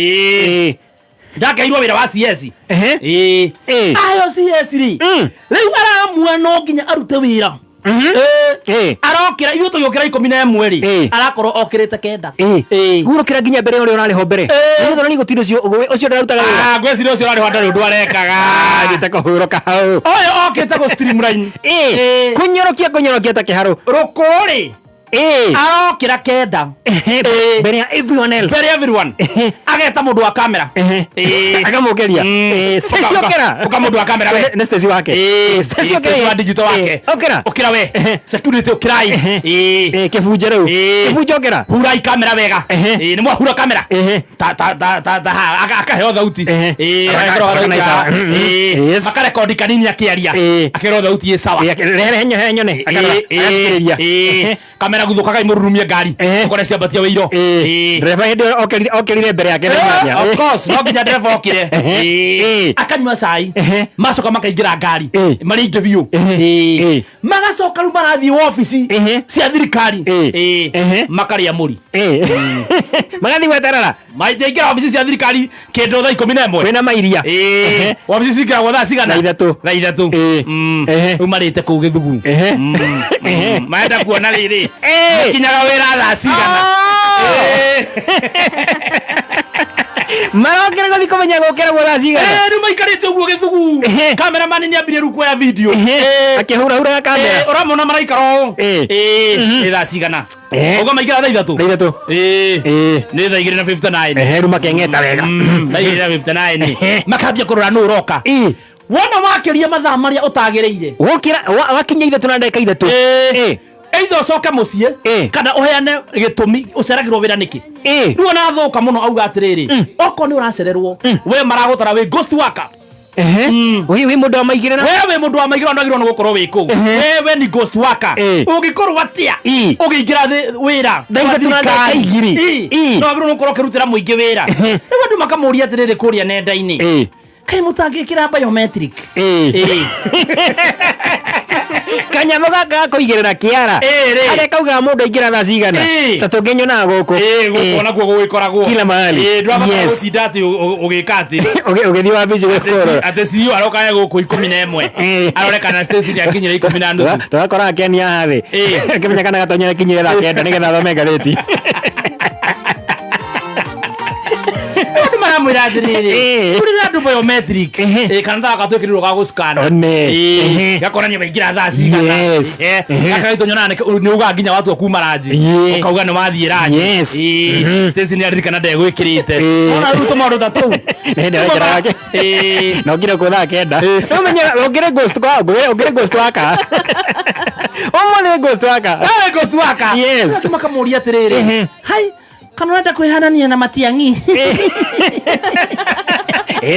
Ndakeirwo wĩra wa CS. Ayo CS rĩ, rĩu aramua no nginya arute wĩra. Arokĩra ithuĩ tũgĩũkĩra 11 rĩ, arakorwo okĩrĩte 9. Gũrũkĩra nginya mbere ũrĩa ũrarĩho mbere. Nĩgetha ũrani gũtirĩ ũcio ũcio ndarutaga wĩra. Ngwĩciria ũcio ũrarĩho ndarĩ ũndũ arekaga. Thiĩte kũhurũka hau. Ũyũ okĩte gũ streamline. Kũnyorokia kũnyorokia ta kĩharũ. Rũkũ rĩ. Arokĩra 9. Mbere ya everyone else. Mbere ya everyone. Ageta mũndũ wa kamera. Akamũkĩria. Stacy okĩra. Ũka mũndũ wa kamera we. Nĩ Stacy wake. Stacy okĩra. Wa digital wake. Okĩra. Okĩra we. Security okĩrai. Kĩbunje rĩu. Kĩbunje okĩra. Hurai kamera wega. Nĩ mwahura kamera. Ta ta ta ta ta akaheo thauti. Makarekondi kanini akĩaria. Akerwo thauti ĩ sawa. Rehe nyone nyone. Agathikĩrĩria. Kamera guthukaga imururumie ngari ukore ciambatia wĩiro. Ndereba hĩndĩ ĩyo okĩrire mbere yake na of course no nginya ndereba okire. Akanyua cai macoka makaingĩra ngari marĩ aingĩ biũ. Magacoka rĩu marathiĩ wabici cia thirikari makarĩa mũri. Magathiĩ gweterera. Maingĩra wabici cia thirikari kĩndũ thaa 11. Kwĩna mairia. Wabici cingĩragwo thaa cigana? Thaa ithatũ. Thaa ithatũ. Rĩu marĩte kũu Gĩthugu. Marenda kuona rĩrĩ. Makinyaga wĩra thaa cigana? Marokĩra gũthiĩ kũmenya gũkĩragwo thaa cigana? Rĩu maikarĩte ũguo Gĩthugu. Cameraman nĩ ambirie rĩu kuoya video. Akĩhurahuraga kamera. Ũramona maraikara ũũ. Nĩ thaa cigana? Ũguo maikara thaa ithatũ? Thaa ithatũ. Nĩ thaa 2:59. Rĩu makeng'eta wega. Thaa 2:59. Makambia kũrora nũ ũroka. Wona wakĩria mathaa marĩa ũtagĩrĩire. Wokĩra wakinya 3 na ndagĩka 3. Either ũcoke mũciĩ kana ũheane gĩtũmi ũceragĩrwo wĩra nĩkĩ. Rĩu ona thũka mũno auga atĩrĩrĩ, okorwo nĩ ũracererwo we maragũtara wĩ ghost worker. Wĩ mũndũ wa maigĩrĩra. We wĩ mũndũ wa maigĩrĩra ndwagĩrĩirwo nĩ gũkorwo wĩ kũu. We ni ghost worker. Ũngĩkorwo atĩa ũngĩingĩra wĩra Thaa 3 na ndagĩka 2. No wagĩrĩirwo nĩ gũkorwo ũkĩrutĩra mũingĩ wĩra. Rĩu andũ makamũria atĩrĩrĩ kũrĩa nenda-inĩ, kaĩ mũtangĩkĩra biometric? Kanyamũ gaka gakũigĩrĩra kĩara harĩa kaugaga mũndũ aingĩra thaa cigana ta tũngĩnyonaga gũkũ. Gũkũ onakuo gũgĩkoragwo kila mahali. Ndwabatara gũtinda atĩ ũgĩka atĩ ũgĩthiĩ wabici gwĩkũrora atĩ CEO aroka e gũkũ 11 arore kana Stacy nĩakinyire 10:30. Tũgakora akenia haha thĩ akĩmenya kana gatonya akinyire thaa 9 nĩgetha athome ngathĩti. Andũ maramwĩra atĩrĩrĩ, kũrĩ andũ biometric kana ta gatwĩkĩrirwo ga gũscan gakonania waingĩra thaa cigana. Gaka gĩtũ nyonaga nĩ ugaga nginya watua kuma ranji ũkauga nĩ wathiĩ ranji. Stacy nĩ aririkana ndegwĩkĩrĩte. Ona rĩu tũmaũndũ ta tũu na ũngire kuo thaa 9 ũmenye ũngĩrĩ ghost kwa ũngĩrĩ ghost waka ũmũthĩ ghost waka. Wewe ghost waka. Yes. Andũ makamũria atĩrĩrĩ, hai kana ũrenda kwĩhanania na Matiang'i?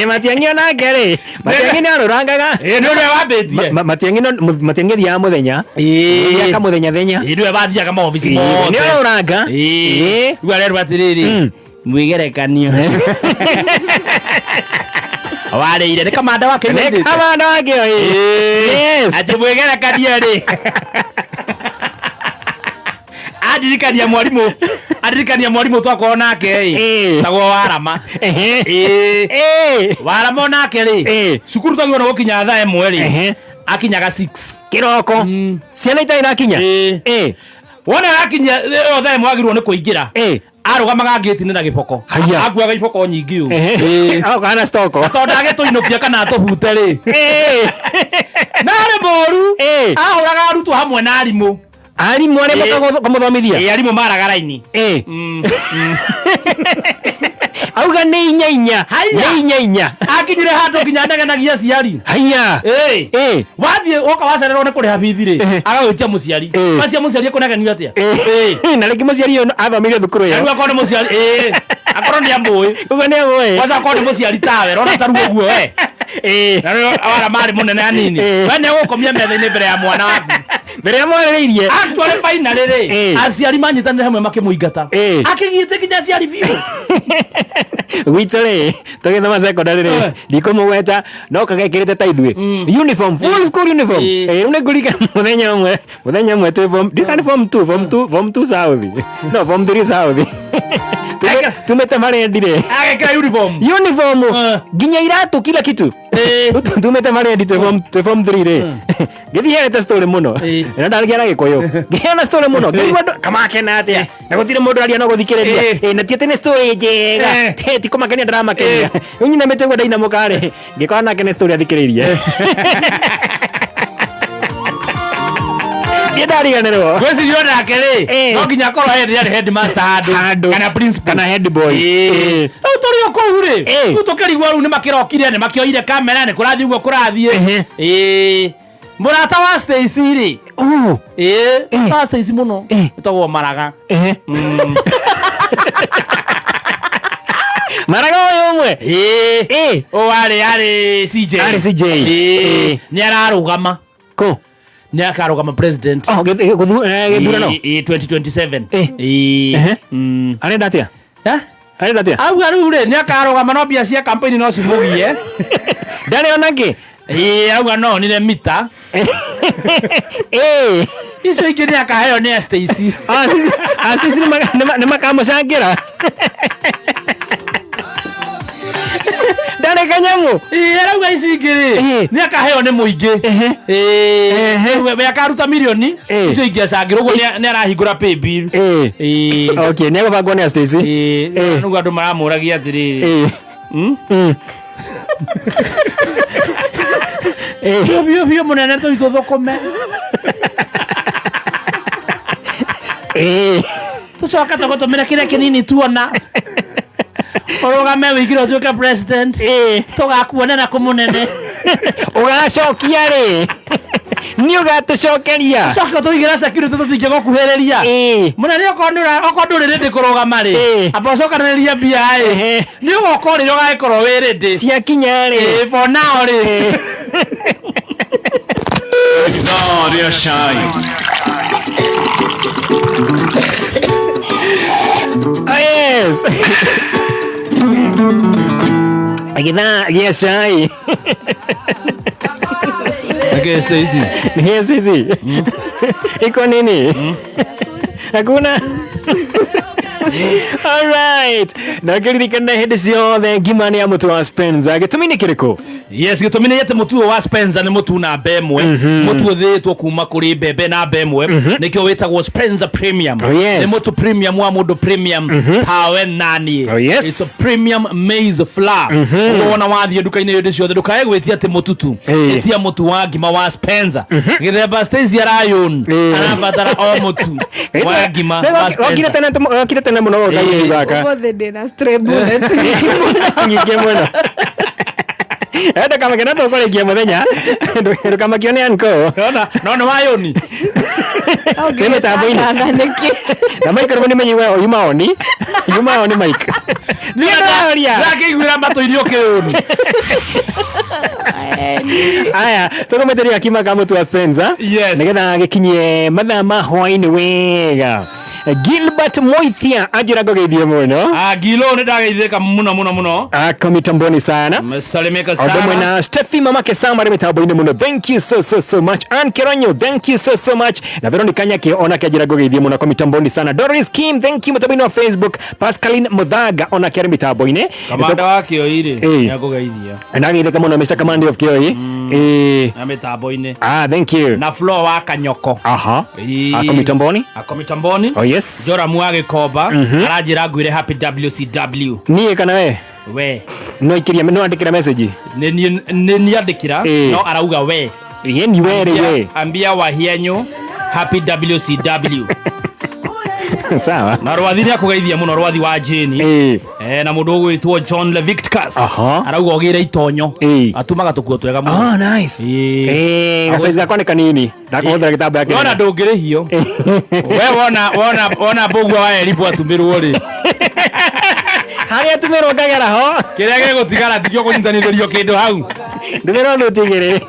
Matiang'i onake rĩ, Matiang'i nĩ arũrangaga. Nĩ ũrĩa wambĩtie. Matiang'i no Matiang'i athiaga mũthenya. Athiaga kamũthenya thenya. Nĩwe wathiaga maobici mothe. Nĩ arũranga. Rĩu arerwo atĩrĩrĩ, mwĩgerekanio warĩire nĩ kamanda wake. Nĩ kamanda wake. Yes. Atĩ mwĩgerekanio rĩ, andirikania mwarimũ, andirikania mwarimũ twakorwo nake ĩ tagwo Warama. Warama onake rĩ, cukuru twagĩrĩirwo nĩ gũkinya thaa 1 rĩ, akinyaga 6 kĩroko. Ciana itarĩ irakinya. Wona akinya ĩyo thaa 1 wagĩrĩirwo nĩ kũingĩra, arũgamaga ngĩti-inĩ na gĩboko. Akuaga iboko nyingĩ ũũ. Aroka na stoko. Tondũ agĩtũinũkia kana atũhute rĩ, na arĩ mũru, ahũraga arutwo hamwe na arimũ. Arimũ arĩa moka kũmũthomithia. Arimũ maraga raini. Auga nĩ inya inya. Nĩ inya inya. Akinyire handũ nginya anegenagia aciari. Haiya. Wathiĩ woka wacererwo nĩ kũrĩha bithi rĩ, agagwĩtia mũciari. Wacia mũciari ekũnegenio atĩa? Na rĩngĩ mũciari ũyũ athomeire thukuru ĩyo. Rĩu akorwo nĩ mũciari, akorwo nĩ amũĩ. Ũguo nĩ amũĩ. Kwanza akorwo nĩ mũciari tawe, rona ta ruo ũguo we. Na rĩu wara marĩ mũnene hanini. We nĩ egũkomia metha-inĩ mbere ya mwana waku. Mbere ya mwarĩrĩirie. Atware finally rĩ, aciari manyitanĩre hamwe makĩmũingata. Akĩgiĩte nginya aciari biũ. Gwitũ rĩ, tũgĩthoma secondary rĩ, ndikũmũgweta no kagekĩrĩte ta ithuĩ. Uniform, full school uniform. Rĩu nĩ ngũririkana mũthenya ũmwe, mũthenya ũmwe twĩ form, ndirikana form 2, form 2, form 2 South. No, form 3 South. Tumĩte marendi rĩ. Agekĩra uniform. Uniform. Nginya iratũ kila kitu. Tumĩte marendi twĩ form 3 rĩ. Ngĩthiĩ heanĩte story mũno. Na ndarĩkia na Gĩkũyũ. Ngĩheana story mũno. Ngĩigua andũ kamakena atĩa. Na gũtirĩ mũndũ aria no gũthikĩrĩria. Na ti atĩ nĩ story njega. Ti kũmakenia ndĩramakenia. Rĩu nyinamĩte ũguo ndainamũka rĩ, ngĩkora nake nĩ story athikĩrĩirie. Ndiĩ ndariganĩrwo. Ngwĩciria onake rĩ, no nginya akorwo he arĩ headmaster handũ kana principal kana head boy. Rĩu tũrĩ o kũu rĩ, rĩu tũkĩrigwo rĩu nĩ makĩrokire, nĩ makĩoire kamera, nĩ kũrathiĩ ũguo kũrathiĩ. Mũrata wa Stacy rĩ, mũrata wa Stacy mũno ĩtagwo Maraga. Maraga ũyũ ũmwe. Ũyũ arĩ CJ. Arĩ CJ. Nĩ ararũgama. Kũ? Nĩ akarũgama president. Oh, gĩthurano. 2027. Arenda atĩa? Arenda atĩa? Auga rĩu rĩ, nĩ akarũgama no mbia cia campaign no cimũgie. Ndarĩ ona kĩ? Auga no onire mita. Icio ingĩ nĩ akaheo nĩ Stacy. Stacy nĩ makamũcangĩra. Ndarĩ kanyamũ. Arauga ici ingĩ rĩ, nĩ akaheo nĩ mũingĩ. We akaruta mirioni icio ingĩ acangĩrwo, ũguo nĩ arahingũra paybill. Okay, nĩ egũbangwo nĩ Stacy. Nĩguo andũ maramũragia atĩrĩrĩ. Biũ biũ mũnene tũi tũthũkũme. Tũcoke tũgũtũmĩre kĩrĩa kĩnini tuona. Ũrũgame wĩingĩre ũtuĩke president. Tũgakuonera kũ mũnene. Ũgacokia rĩ? Nĩ ũgatũcokeria. Coke tũigĩra security tũtingĩgũkuhĩrĩria. Mũnene, okorwo okorwo ndũrĩ rĩndĩ kũrũgama rĩ, amba ũcokanĩrĩria mbia ĩ, nĩ ũgoka rĩrĩa ũgagĩkorwo wĩ rĩndĩ. Ciakinya rĩ? Ĩ, for now rĩ. Ithaa rĩa cai. Oh, yes. Githaa gĩa cai. Okay, Stacy. Ni Stacy. Iko nini? Hakuna. Alright. Na ngĩririkana hĩndĩ ciothe ngima nĩ ya mũtu wa Spencer. Gĩtũmi nĩ kĩrĩkũ? Yes, gĩtũmi nĩ atĩ mũtu ũyũ wa Spencer nĩ mũtu namba ĩmwe, mũtu ũthĩĩtwo kuma kũrĩ mbembe namba ĩmwe, nĩkĩo wĩtagwo Spencer Premium. Oh, yes. Nĩ mũtu premium wa mũndũ premium tawe nani. Oh, yes. It's a premium maize flour. Ũguo wona wathiĩ nduka-inĩ hĩndĩ ciothe ndũkae gwĩtia atĩ mũtutu, ĩtia mũtu wa ngima wa Spencer. Gĩthemba Stacy arayũn arabatara o mũtu wa ngima wa Wokire Spencer. tene, wokire tene mũno gũka gaka. Ũmũthĩ ndĩna stray bullets. Nyingĩ mũno. Ndũkamake, no tũkũrĩkia mũthenya. Ndũkamakio nĩ anko. No nĩ wayũni. Twĩ mĩtambo-inĩ. Na Mike rĩmwe nĩmenyi we yuma oni. Yuma oni Mike. Nĩ ndĩraria. Ndakĩiguĩra matũ-inĩ ũkĩũni. Aya, tũkũmĩtĩria kima ka mũtu wa Spencer. Yes. Nĩgetha gĩkinye mathaa ma hwaĩ-inĩ wega. Gilbert Moithia anjĩra ngũgeithie mũno. Ah, Gilo nĩ ndageithĩka mũno mũno mũno. Ako mitamboni sana. Mesalimika Ũndũ ũmwe sana. na Steffi mamake Sam arĩ mĩtambo-inĩ mũno. Thank you so so so much. Ann Keronyo, thank you so so much. Na Veronica Nyake onake anjĩra ngũgeithie mũno kwa mitamboni sana. Doris Kim, thank you mũtambo-inĩ wa Facebook. Pascaline Muthaga onake arĩ mĩtambo-inĩ. Kamanda wa Kĩoi rĩ, Ĩĩ. nĩakũgeithia. Ndageithĩka mũno Mr. Kamandi of Kĩoi. Ĩĩ. Na mĩtambo-inĩ. Ah, thank you. Na Flo wa Kanyoko. Aha. Ĩĩ. Ako mitamboni. Ako mitamboni. Oh yes. Joramu wa Gĩkomba aranjĩra ngwĩre happy WCW. Niĩ kana we? We. No ikiria no andĩkĩra message. Nĩ niĩ niandĩkĩra Ĩĩ. no arauga we. Ye ni we rĩ we. Ambia Wahienyu happy WCW. Sawa. Na Rwathi nĩ akũgeithia mũno, Rwathi wa Jane. Ĩĩ. Na mũndũ ũgwĩtwo John Levictus. Aha. Arauga ũgĩre itonyo. Ĩĩ. Atumaga tũkuo twega mũno. Ah, nice. Ĩĩ. Ĩĩ, gacaizi gakwa nĩ kanini. Ndakũhũthĩra gĩtambaya kĩnene. Wona ndũngĩrĩhio. We wona wona wona mbũgua wa Eribu atumĩrwo rĩ. Harĩa atumĩrwo ngagera ho. Kĩrĩa gĩgũtigara tikĩo kũnyitanithĩrio kĩndũ hau. Ndũmĩrwo thuti igĩrĩ.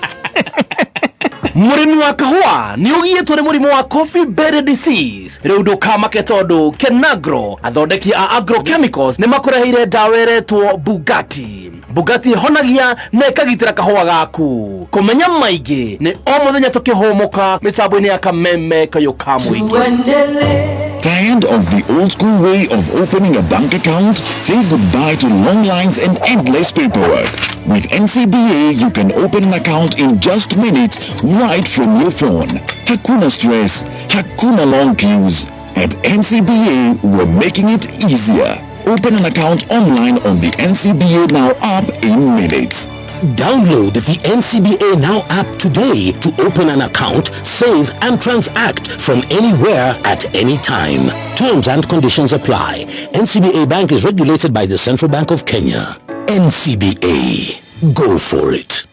Mũrĩmi wa kahũa nĩ ũgiĩtwo nĩ mũrimũ wa coffee berry disease, rĩu ndũkamake tondũ Kenagro, athondeki a agrochemicals, nĩ makũreheire ndawa ĩretwo Bugatti. Bugatti ĩhonagia na ĩkagitĩra kahũa gaku. Kũmenya maingĩ nĩ o mũthenya tũkĩhũmũka mĩtambo-inĩ ya Kameme kayũ ka mũingĩ. Tired of the old school way of opening a bank account? Say goodbye to long lines and endless paperwork. With NCBA, you can open an account in just minutes right from your phone. Hakuna stress, hakuna long queues. At NCBA, we're making it easier. Open an account online on the NCBA Now app in minutes. Download the NCBA Now app today to open an account, save and transact from anywhere at any time. Terms and conditions apply. NCBA Bank is regulated by the Central Bank of Kenya. NCBA. Go for it.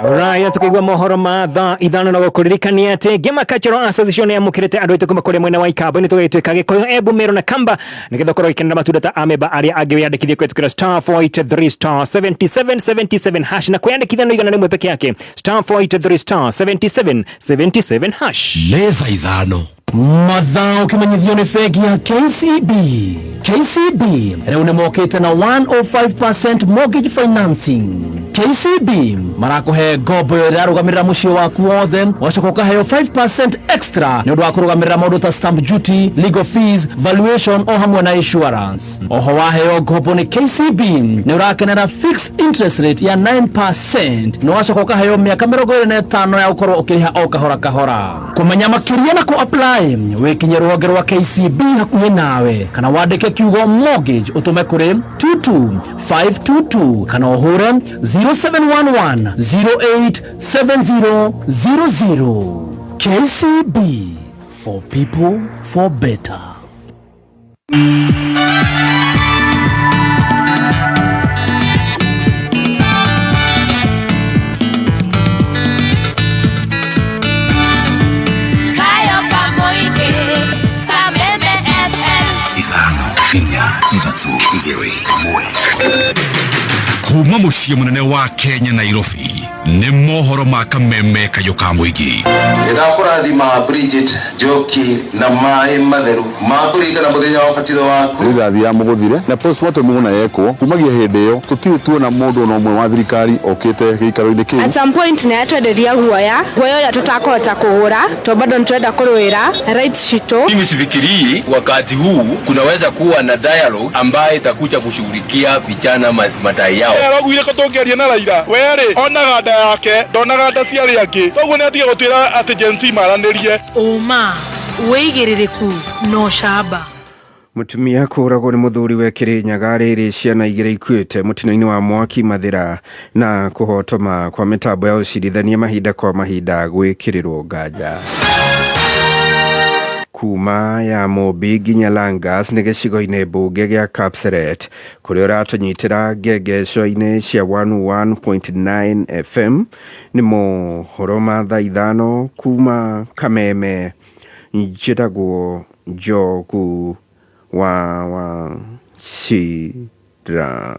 Raya tukigua mohoro ma thaa 5 na gũkũririkania atĩ Ngima Cultural Association nĩyamũkĩrĩte andũ aitũ kuma kũrĩa mwena wa Ikamba nĩ tũgagĩtuĩka Gĩkũyũ, Embu, Meru na Kamba nĩgetha ũkorwo ũgĩkenera matunda ta amemba arĩa angĩ. Wĩyandĩkithie kũhetũkĩra *483*7777# na kwĩyandĩkithia no 100 peke yake, *483*7777#. Nĩ thaa 5. Mathaa ũkĩmenyithio nĩ bengi ya KCB. KCB rĩu nĩ mokĩte na 105% mortgage financing. KCB marakũhe ngombo ĩrĩa ĩrarũgamĩrĩra mũciĩ waku wothe, wacoka ũkaheo 5% extra nĩ ũndũ wa kũrũgamĩrĩra maũndũ ta stamp duty, legal fees, valuation o hamwe na insurance. Oho waheo ngombo nĩ KCB nĩ ũrakenera fixed interest rate ya 9% na wacoka ũkaheo mĩaka 25 ya gũkorwo ũkĩrĩha o kahora kahora. Kũmenya makĩria na kũ apply, wĩkinye rũhonge rwa KCB hakuhĩ nawe kana wandĩke kiugo mortgage ũtũme kũrĩ 22522 kana ũhũre 0711 087000. KCB, for people, for better. Inya ithatũ igĩrĩ ĩmwe. Kuma mũciĩ mũnene wa Kenya Nairobi nĩ mohoro ma kameme kayũ ka mũingĩ. Ndĩrakũrathima Bridget Njoki na maĩ matheru ma kũringana mũthenya wa ũbatitho waku. Rithathi ya mũgũthire na postmortem wona yekwo kumagia hĩndĩ ĩyo tũtirĩ tuona mũndũ ona ũmwe wa thirikari okĩte gĩikaro-inĩ kĩu. At some point nĩ yatwenderia guoya guoya ũrĩa tũtakũhota kũgũra to bado nĩtũrenda kũrũĩra rights citũ. Mimi sifikirii wakati huu kunaweza kuwa na dialogue ambaye itakuja kushughulikia vijana madai yao. Araugire ko tũngĩaria na Raila werĩ onaga nda yake ndonaga nda cia arĩa angĩ, koguo nĩ atige gũtwĩra atĩ Gen Z maranĩrie. Ũma wĩigĩrĩrĩku na ũcamba. Mutumia kũragwo nĩ mũthuri we Kĩrĩnyaga rĩrĩ ciana igĩrĩ ikuĩte mũtino-inĩ wa mwaki Mathĩra na kũhotoma kwa mĩtambo ya ũcirithania mahinda kwa mahinda gwĩkĩrĩrwo nganja. Kuma ya Mũmbi nginya Langas nĩ gĩcigo-inĩ mbunge gĩa Kapseret kũrĩa ũratũnyitĩra ngengeco-inĩ cia 101.9 FM. Nĩ mohoro ma thaa 5 kuma Kameme. Njĩtagwo Njogu wa Wachira.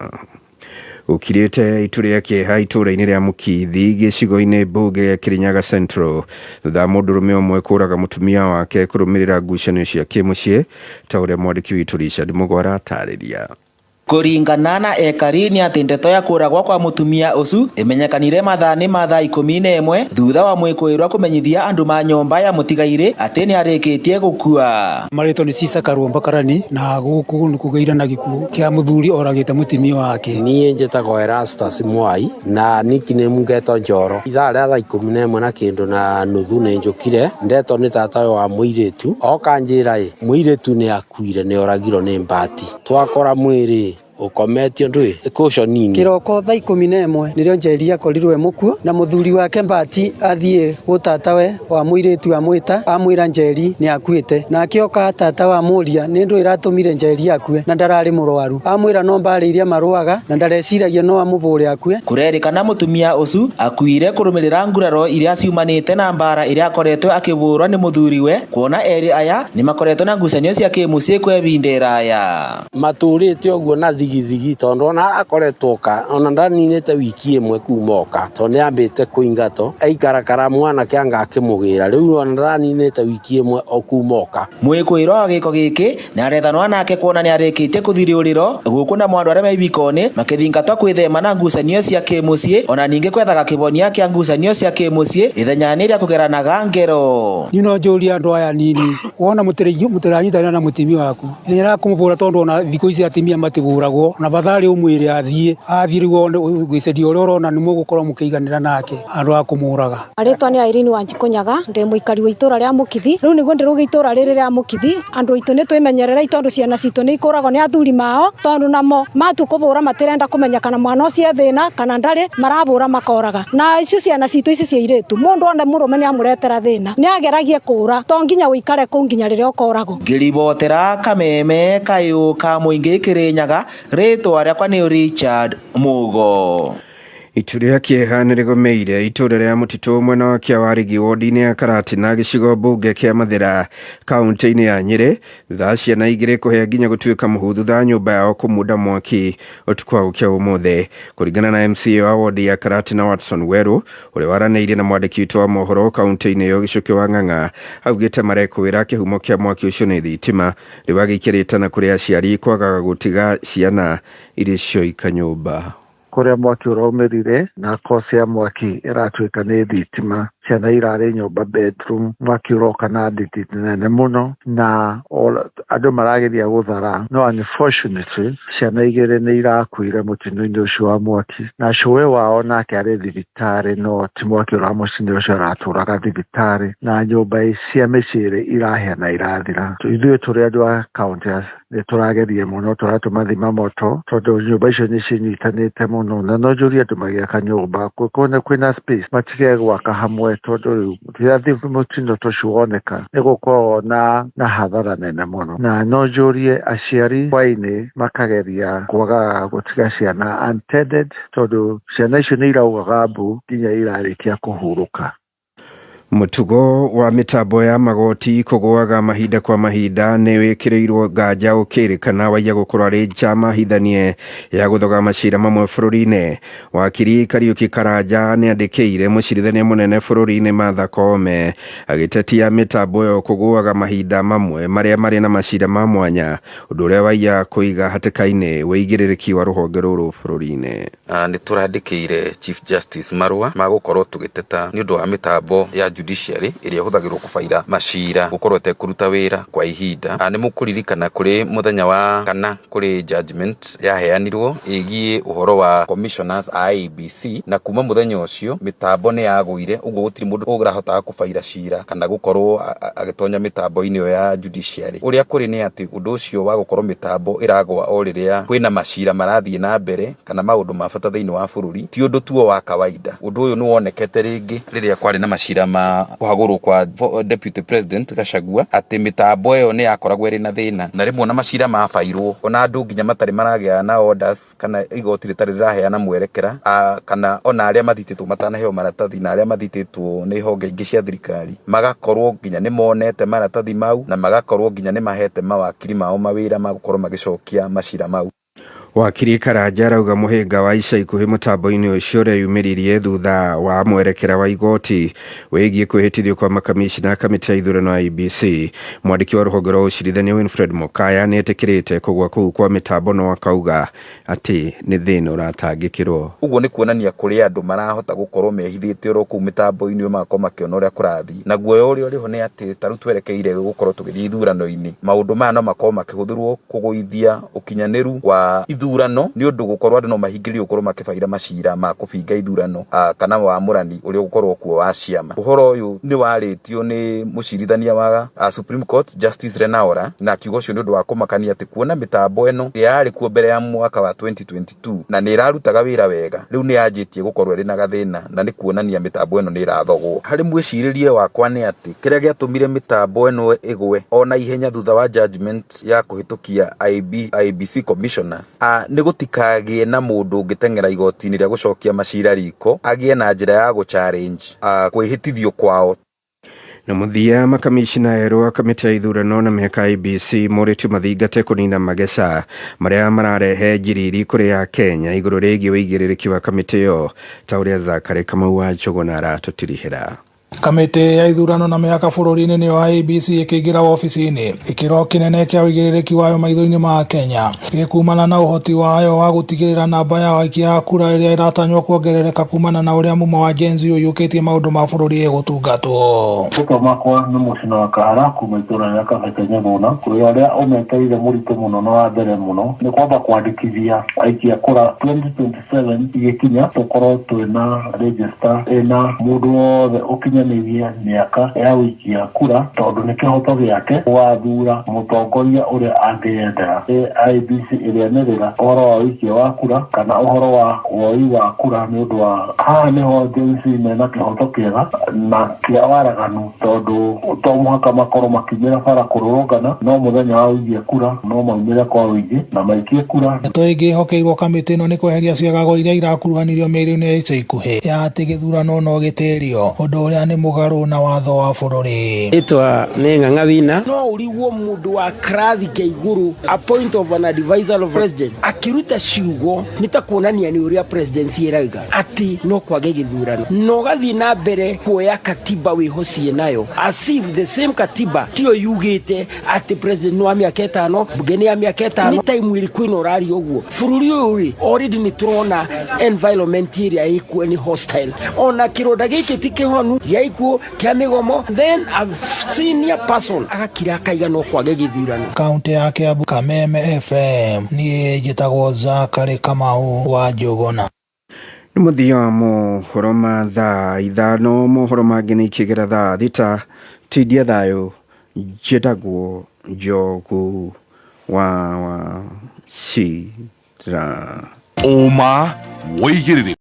Gũkirĩte itu rĩa kĩeha itũũra-inĩ rĩa Mũkithi gĩcigo-inĩ mbunge gĩa Kĩrĩnyaga Central thutha wa mũndũrũme ũmwe kũraga mũtumia wake kũrũmĩrĩra ngucanio cia kĩmũciĩ ta ũrĩa mwandĩki witũ Richard Mũgo aratarĩria. Kũringana na ekari nĩ atĩ ndeto ya kũragwo kwa mũtumia ũcu ĩmenyekanire mathaa-inĩ ma thaa 11 thutha wa mwĩkũĩrwo kũmenyithia andũ ma nyũmba ya mũtigairĩ atĩ nĩ arĩkĩtie gũkua. Marĩtwa nĩ Cisa Karũmba Karani na gũkũ nĩ kũgĩire na gĩkuũ kĩa mũthuri oragĩte mũtumia wake. Niĩ njĩtagwo Erastus Mwai na nickname ngetwo Njoro. Ithaa rĩa thaa 11 na kĩndũ na nuthu nĩ njũkire ndetwo nĩ tata ũyũ wa mũirĩtu oka njĩra ĩ mũirĩtu nĩ akuire nĩ oragirwo nĩ mbati twakora mwĩrĩ ukometio ndui ikuco nini. Kiroko thaa 11 nirio Njeri akorirwo e mukuo na muthuri wake Mbati athie gutatawe wa muiritu amwita amwira Njeri ni akuite na akioka tata wa muria ni ndu iratumire Njeri akue na ndarari murwaru amwira no mbari iria maruaga na ndareciragia no amubure akue. Kurerikana mutumia ucu akuire kurumirira nguraro iria ciumanite na mbara iria akoretwo akiburwo ni muthuriwe kuona eri aya ni makoretwo na ngucanio cia kimucii kwa ibinda iraya. Maturite uguo na thigithigi tondu ona arakoretwo ka ona ndaninite wiki imwe kuma oka tondu niambite kuingato aikarakara mwanake anga akimugira riu ona ndaninite wiki imwe o kuma oka. Mwikuirwo wa giko giki ni arethanwa nake kuona ni arikitie kuthiriuriro guku na mwandu aria me ibikoni makithingatwo kwithema na ngucanio cia kimucii ona ningi kwethaga kibonia kia ngucanio cia kimucii ithenya-ini ria kugeranaga ngero. Ni no njurie andu aya nini wona mutiranyitanira na mutimi waku ithenya ria kumubura tondu ona thiku ici atimia matiburagwo na bathari umwire athie athie riu one gwiceria uria urona ni mugukorwo mukiiganira nake andu a kumuraga. Aritwa ni Irene Wanjikunyaga ndi muikari wa itura ria Mukithi riu niguo ndiruga itura riri ria Mukithi andu aitu ni twimenyerere tondu ciana citu ni ikuragwo ni athuri mao tondu namo matu kubura matirenda kumenya kana mwana ucio thina kana ndari marabura makoraga na icio ciana citu ici cia iritu mundu one murume ni amuretera thina ni ageragie kura to nginya uikare kuu nginya riria ukoragwo. Ngiribotera Kameme kayu ka muingi Kirinyaga ritwa riakwa ni Richard Mugo. Itu rĩa kĩeha nĩ rĩgomeire itũũra rĩa Mũtitũ mwena wa Kĩawarigi wodi-inĩ ya Karatina gĩcigo mbunge kĩa Mathĩra kaunti-inĩ ya Nyĩrĩ thutha wa ciana igĩrĩ kũhĩa nginya gũtuĩka mũhu thutha wa nyũmba yao kũmunda mwaki ũtukũ wa gũkĩa ũmũthĩ. Kũringana na MCA wa wodi ya Karatina Watson Weru ũrĩa waranĩirie na mwandĩki witũ wa mohoro kaunti-inĩ ĩyo Gĩcukĩ wa Ng'ang'a augĩte marekwĩra kĩhumo kĩa mwaki ũcio nĩ thitima rĩu agĩikĩrĩte na kũrĩ aciari kwagaga gũtiga ciana irĩ cioika nyũmba. Kuria mwaki uraumĩrire na kosi ya mwaki ĩratuĩka nĩ thitima ciana irarĩ nyũmba bedroom mwaki ũroka na nditi nene mũno na andũ marageria gũthara no unfortunately ciana igĩrĩ nĩ irakuire mũtino-inĩ ũcio wa mwaki na cũwe wao nake arĩ thibitarĩ no ti mwaki ũramũcinire ũcio aratũraga thibitarĩ na nyũmba cia mĩciĩ ĩrĩ irahĩa na irathira. Ithuĩ tũrĩ andũ a kaunti nĩ tũrageria mũno tũratũma thima moto tondũ nyũmba icio nĩ cinyitanĩte mũno na no njũrie andũ magĩaka nyũmba kwĩna kwĩna space matige gwaka hamwe tondũ rĩrĩa mũtino ũcio woneka nĩ gũkoragwo na hathara nene mũno na no njũrie aciari hwainĩ makageria kwagaga gũtiga ciana untended tondũ ciana icio nĩ iraugaga mbu nginya irarĩkia kũhurũka. Mũtugo wa mĩtambo ya magoti kũgũaga mahinda kwa mahinda nĩ wĩkĩrĩirwo nganja ũkĩrĩkana waiya gũkorwo arĩ njama hithanie ya gũthoga macira mamwe bũrũri-inĩ. Wakiri Kariuki Karanja nĩ andĩkĩire mũcirithania mũnene bũrũri-inĩ Martha Koome agĩtetia mĩtambo ĩyo kũgũaga mahinda mamwe marĩa marĩ na macira ma mwanya, ũndũ ũrĩa waiya kũiga hatĩka-inĩ wĩigĩrĩrĩki wa rũhonge rũrũ bũrũri-inĩ. Nĩ tũrandĩkĩire Chief Justice marũa ma gũkorwo tũgĩteta nĩ ũndũ wa mĩtambo ya judiciary ĩrĩa ĩhũthagĩrwo kũbaira macira gũkorwo ĩtekũruta wĩra kwa ihinda. Nĩ mũkũririkana kũrĩ mũthenya wa kana kũrĩ judgment yaheanirwo ĩgiĩ ũhoro wa commissioners a IEBC, na kuma mũthenya ũcio mĩtambo nĩ yagũire, ũguo gũtirĩ mũndũ ũrahotaga kũbaira cira kana gũkorwo agĩtonya mĩtambo-inĩ ĩyo ya judiciary. Ũrĩa kũrĩ nĩ atĩ ũndũ ũcio wa gũkorwo mĩtambo ĩragũa o rĩrĩa kwĩna macira marathiĩ na mbere kana maũndũ ma bata thĩinĩ wa bũrũri ti ũndũ tuo wa kawaida. Ũndũ ũyũ nĩ wonekete rĩngĩ rĩrĩa kwarĩ na macira ma kũhagũrwo kwa Deputy President Gachagua, atĩ mĩtambo ĩyo nĩ yakoragwo ĩrĩ na thĩna, na rĩmwe ona macira mabairwo ona andũ nginya matarĩ maragĩa na orders kana igoti rĩtarĩ rĩraheana mwerekera, kana ona arĩa mathitĩtwo matanaheo maratathi na arĩa mathitĩtwo nĩ honge ingĩ cia thirikari magakorwo nginya nĩ monete maratathi mau na magakorwo nginya nĩ mahete mawakiri mao mawĩra ma gũkorwo magĩcokia macira mau. Wakiri Karanja arauga mũhĩnga wa ica ikuhĩ mũtambo-inĩ ũcio ũreyumĩririe thutha wa mwerekera wa igoti wĩgiĩ kwĩhĩtithio kwa makamishna a kamĩtĩ ya ithurano IEBC. Mwandĩki wa rũhonge rwa ũcirithania Winfred Mokaya nĩ etĩkĩrĩte kũgũa kũu kwa mĩtambo no akauga atĩ nĩ thĩna ũratangĩkĩrwo. Ũguo nĩ kuonania kũrĩ andũ marahota gũkorwo mehithĩte oro kũu mĩtambo-inĩ ĩyo magakorwo makĩona ũrĩa kũrathiĩ, na guoya ũrĩa ũrĩho nĩ atĩ ta rĩu twerekeire gũkorwo tũgĩthiĩ ithurano-inĩ, maũndũ maya no makorwo makĩhũthĩrwo kũgũithia ũkinyanĩru wa ithurano nĩ ũndũ gũkorwo andũ no mahingĩrĩrio gũkorwo makĩbaira macira ma kũbinga ithurano, kana wamũrani ũrĩa ũgũkorwo kuo wa ciama. Ũhoro ũyũ nĩ warĩtio nĩ mũcirithania wa Supreme Court Justice Lenaola, na akiuga ũcio nĩ ũndũ wa kũmakania atĩ kuona mĩtambo ĩno ĩrĩa yarĩ kuo mbere ya mwaka wa 2022 na nĩ ĩrarutaga wĩra wega, rĩu nĩ yanjĩtie gũkorwo ĩrĩ na gathĩna na nĩ kuonania mĩtambo ĩno nĩ ĩrathogwo. Harĩ mwĩcirĩrie wakwa nĩ atĩ kĩrĩa gĩatũmire mĩtambo ĩno ĩgwe ona ihenya thutha wa judgment ya kũhĩtũkia IEBC commissioners, nĩ gũtikagĩe na mũndũ ũngĩteng'era igoti-inĩ rĩa gũcokia macira riko agĩe na njĩra ya gũ-challenge kwĩhĩtithio kwao. Na mũthia makamishna erũ a kamĩtĩ ya ithurano na mĩhaka IEBC morĩtio mathingate kũnina mageca marĩa mararehe njiriri kũrĩ a Kenya igũrũ rĩgiĩ ũigĩrĩrĩki wa kamĩtĩ ĩyo ta ũrĩa Zakary Kamau wa Njũgũna aratũtirihĩra. Kamĩtĩ ya ithurano na mĩhaka bũrũri-inĩ nĩyo IEBC ĩkĩingĩra wabici-inĩ gĩkĩro kĩnene kĩa ũigĩrĩrĩki wayo maitho-inĩ ma Kenya gĩkumana na ũhoti wayo wa gũtigĩrĩra namba ya aikia a kura ĩrĩa ĩratanywo kuongerereka kumana na ũrĩa mumo wa Gen Z ũiyũkĩtie maũndũ ma bũrũri ĩgũtungatwo. Rĩtwa makwa nĩ Mũcina wa Kahara kuma itũra rĩa Kabete Nyamũna. Wĩra ũrĩa ũmetereire mũritũ mũno na wa mbere mũno nĩ kwamba kwandĩkithia aikia kura 2027 igĩkinya tũkorwo twĩna register ĩna mũndũ wothe ũkinyanĩirie mĩaka ya gũikia kura, tondũ nĩ kĩhoto gĩake gũgathura mũtongoria ũrĩa angĩyendera. IEBC ĩrĩanĩrĩra ũhoro wa ũikia wa kura kana ũhoro wa woi wa kura nĩ ũndũ wa haha nĩho Gen Z mena kĩhoto kĩega na kĩa waraganu, tondũ to mũhaka makorwo makiumĩra bara kũrũrũngana, no mũthenya wa ũikia kura no maumĩre kwa ũingĩ na maikie kura. Ndeto ĩngĩ ĩhokeirwo kamĩtĩ ĩno nĩ kweheria ciagago iria irakuruhanirio mĩario-inĩ ya ica ikuhĩ ya atĩ gĩthurano no gĩtĩrio, ũndũ ũrĩa nĩ mũgarũ na watho wa bũrũri. Ĩtwa nĩ Ng'ang'a Wina. No ũrigwo mũndũ wa kĩrathi kĩa igũrũ, a point of an advisor of president, akĩruta ciugo nĩ ta kuonania nĩ ũrĩa presidency ĩrauga atĩ no kwage gĩthurano, na ũgathiĩ na mbere kuoya katiba wĩhocie nayo as if the same katiba tiyo yugĩte atĩ president nĩ wa mĩaka ĩtano, mbunge nĩ ya mĩaka ĩtano. Nĩ time ĩrĩkũ ĩno ũraria ũguo? Bũrũri ũyũ rĩ, already nĩ tũrona environment ĩrĩa ĩkuo nĩ hostile, ona kĩronda gĩkĩ ti kĩhonu gĩa ikuũ kĩa mĩgomo, then a senior person agakira akaiga no kwage gĩthurano. Kaunti ya Kiambu, Kameme FM, niĩ njĩtagwo Zakary Kamau wa Njũgũna. Nĩ mũthia wa mohoro ma thaa 5, mohoro mangĩ nĩ ikĩgera thaa 6. Tindia thayũ, njĩtagwo Njogu wa Wachira. Ũma wĩigĩrĩrĩki.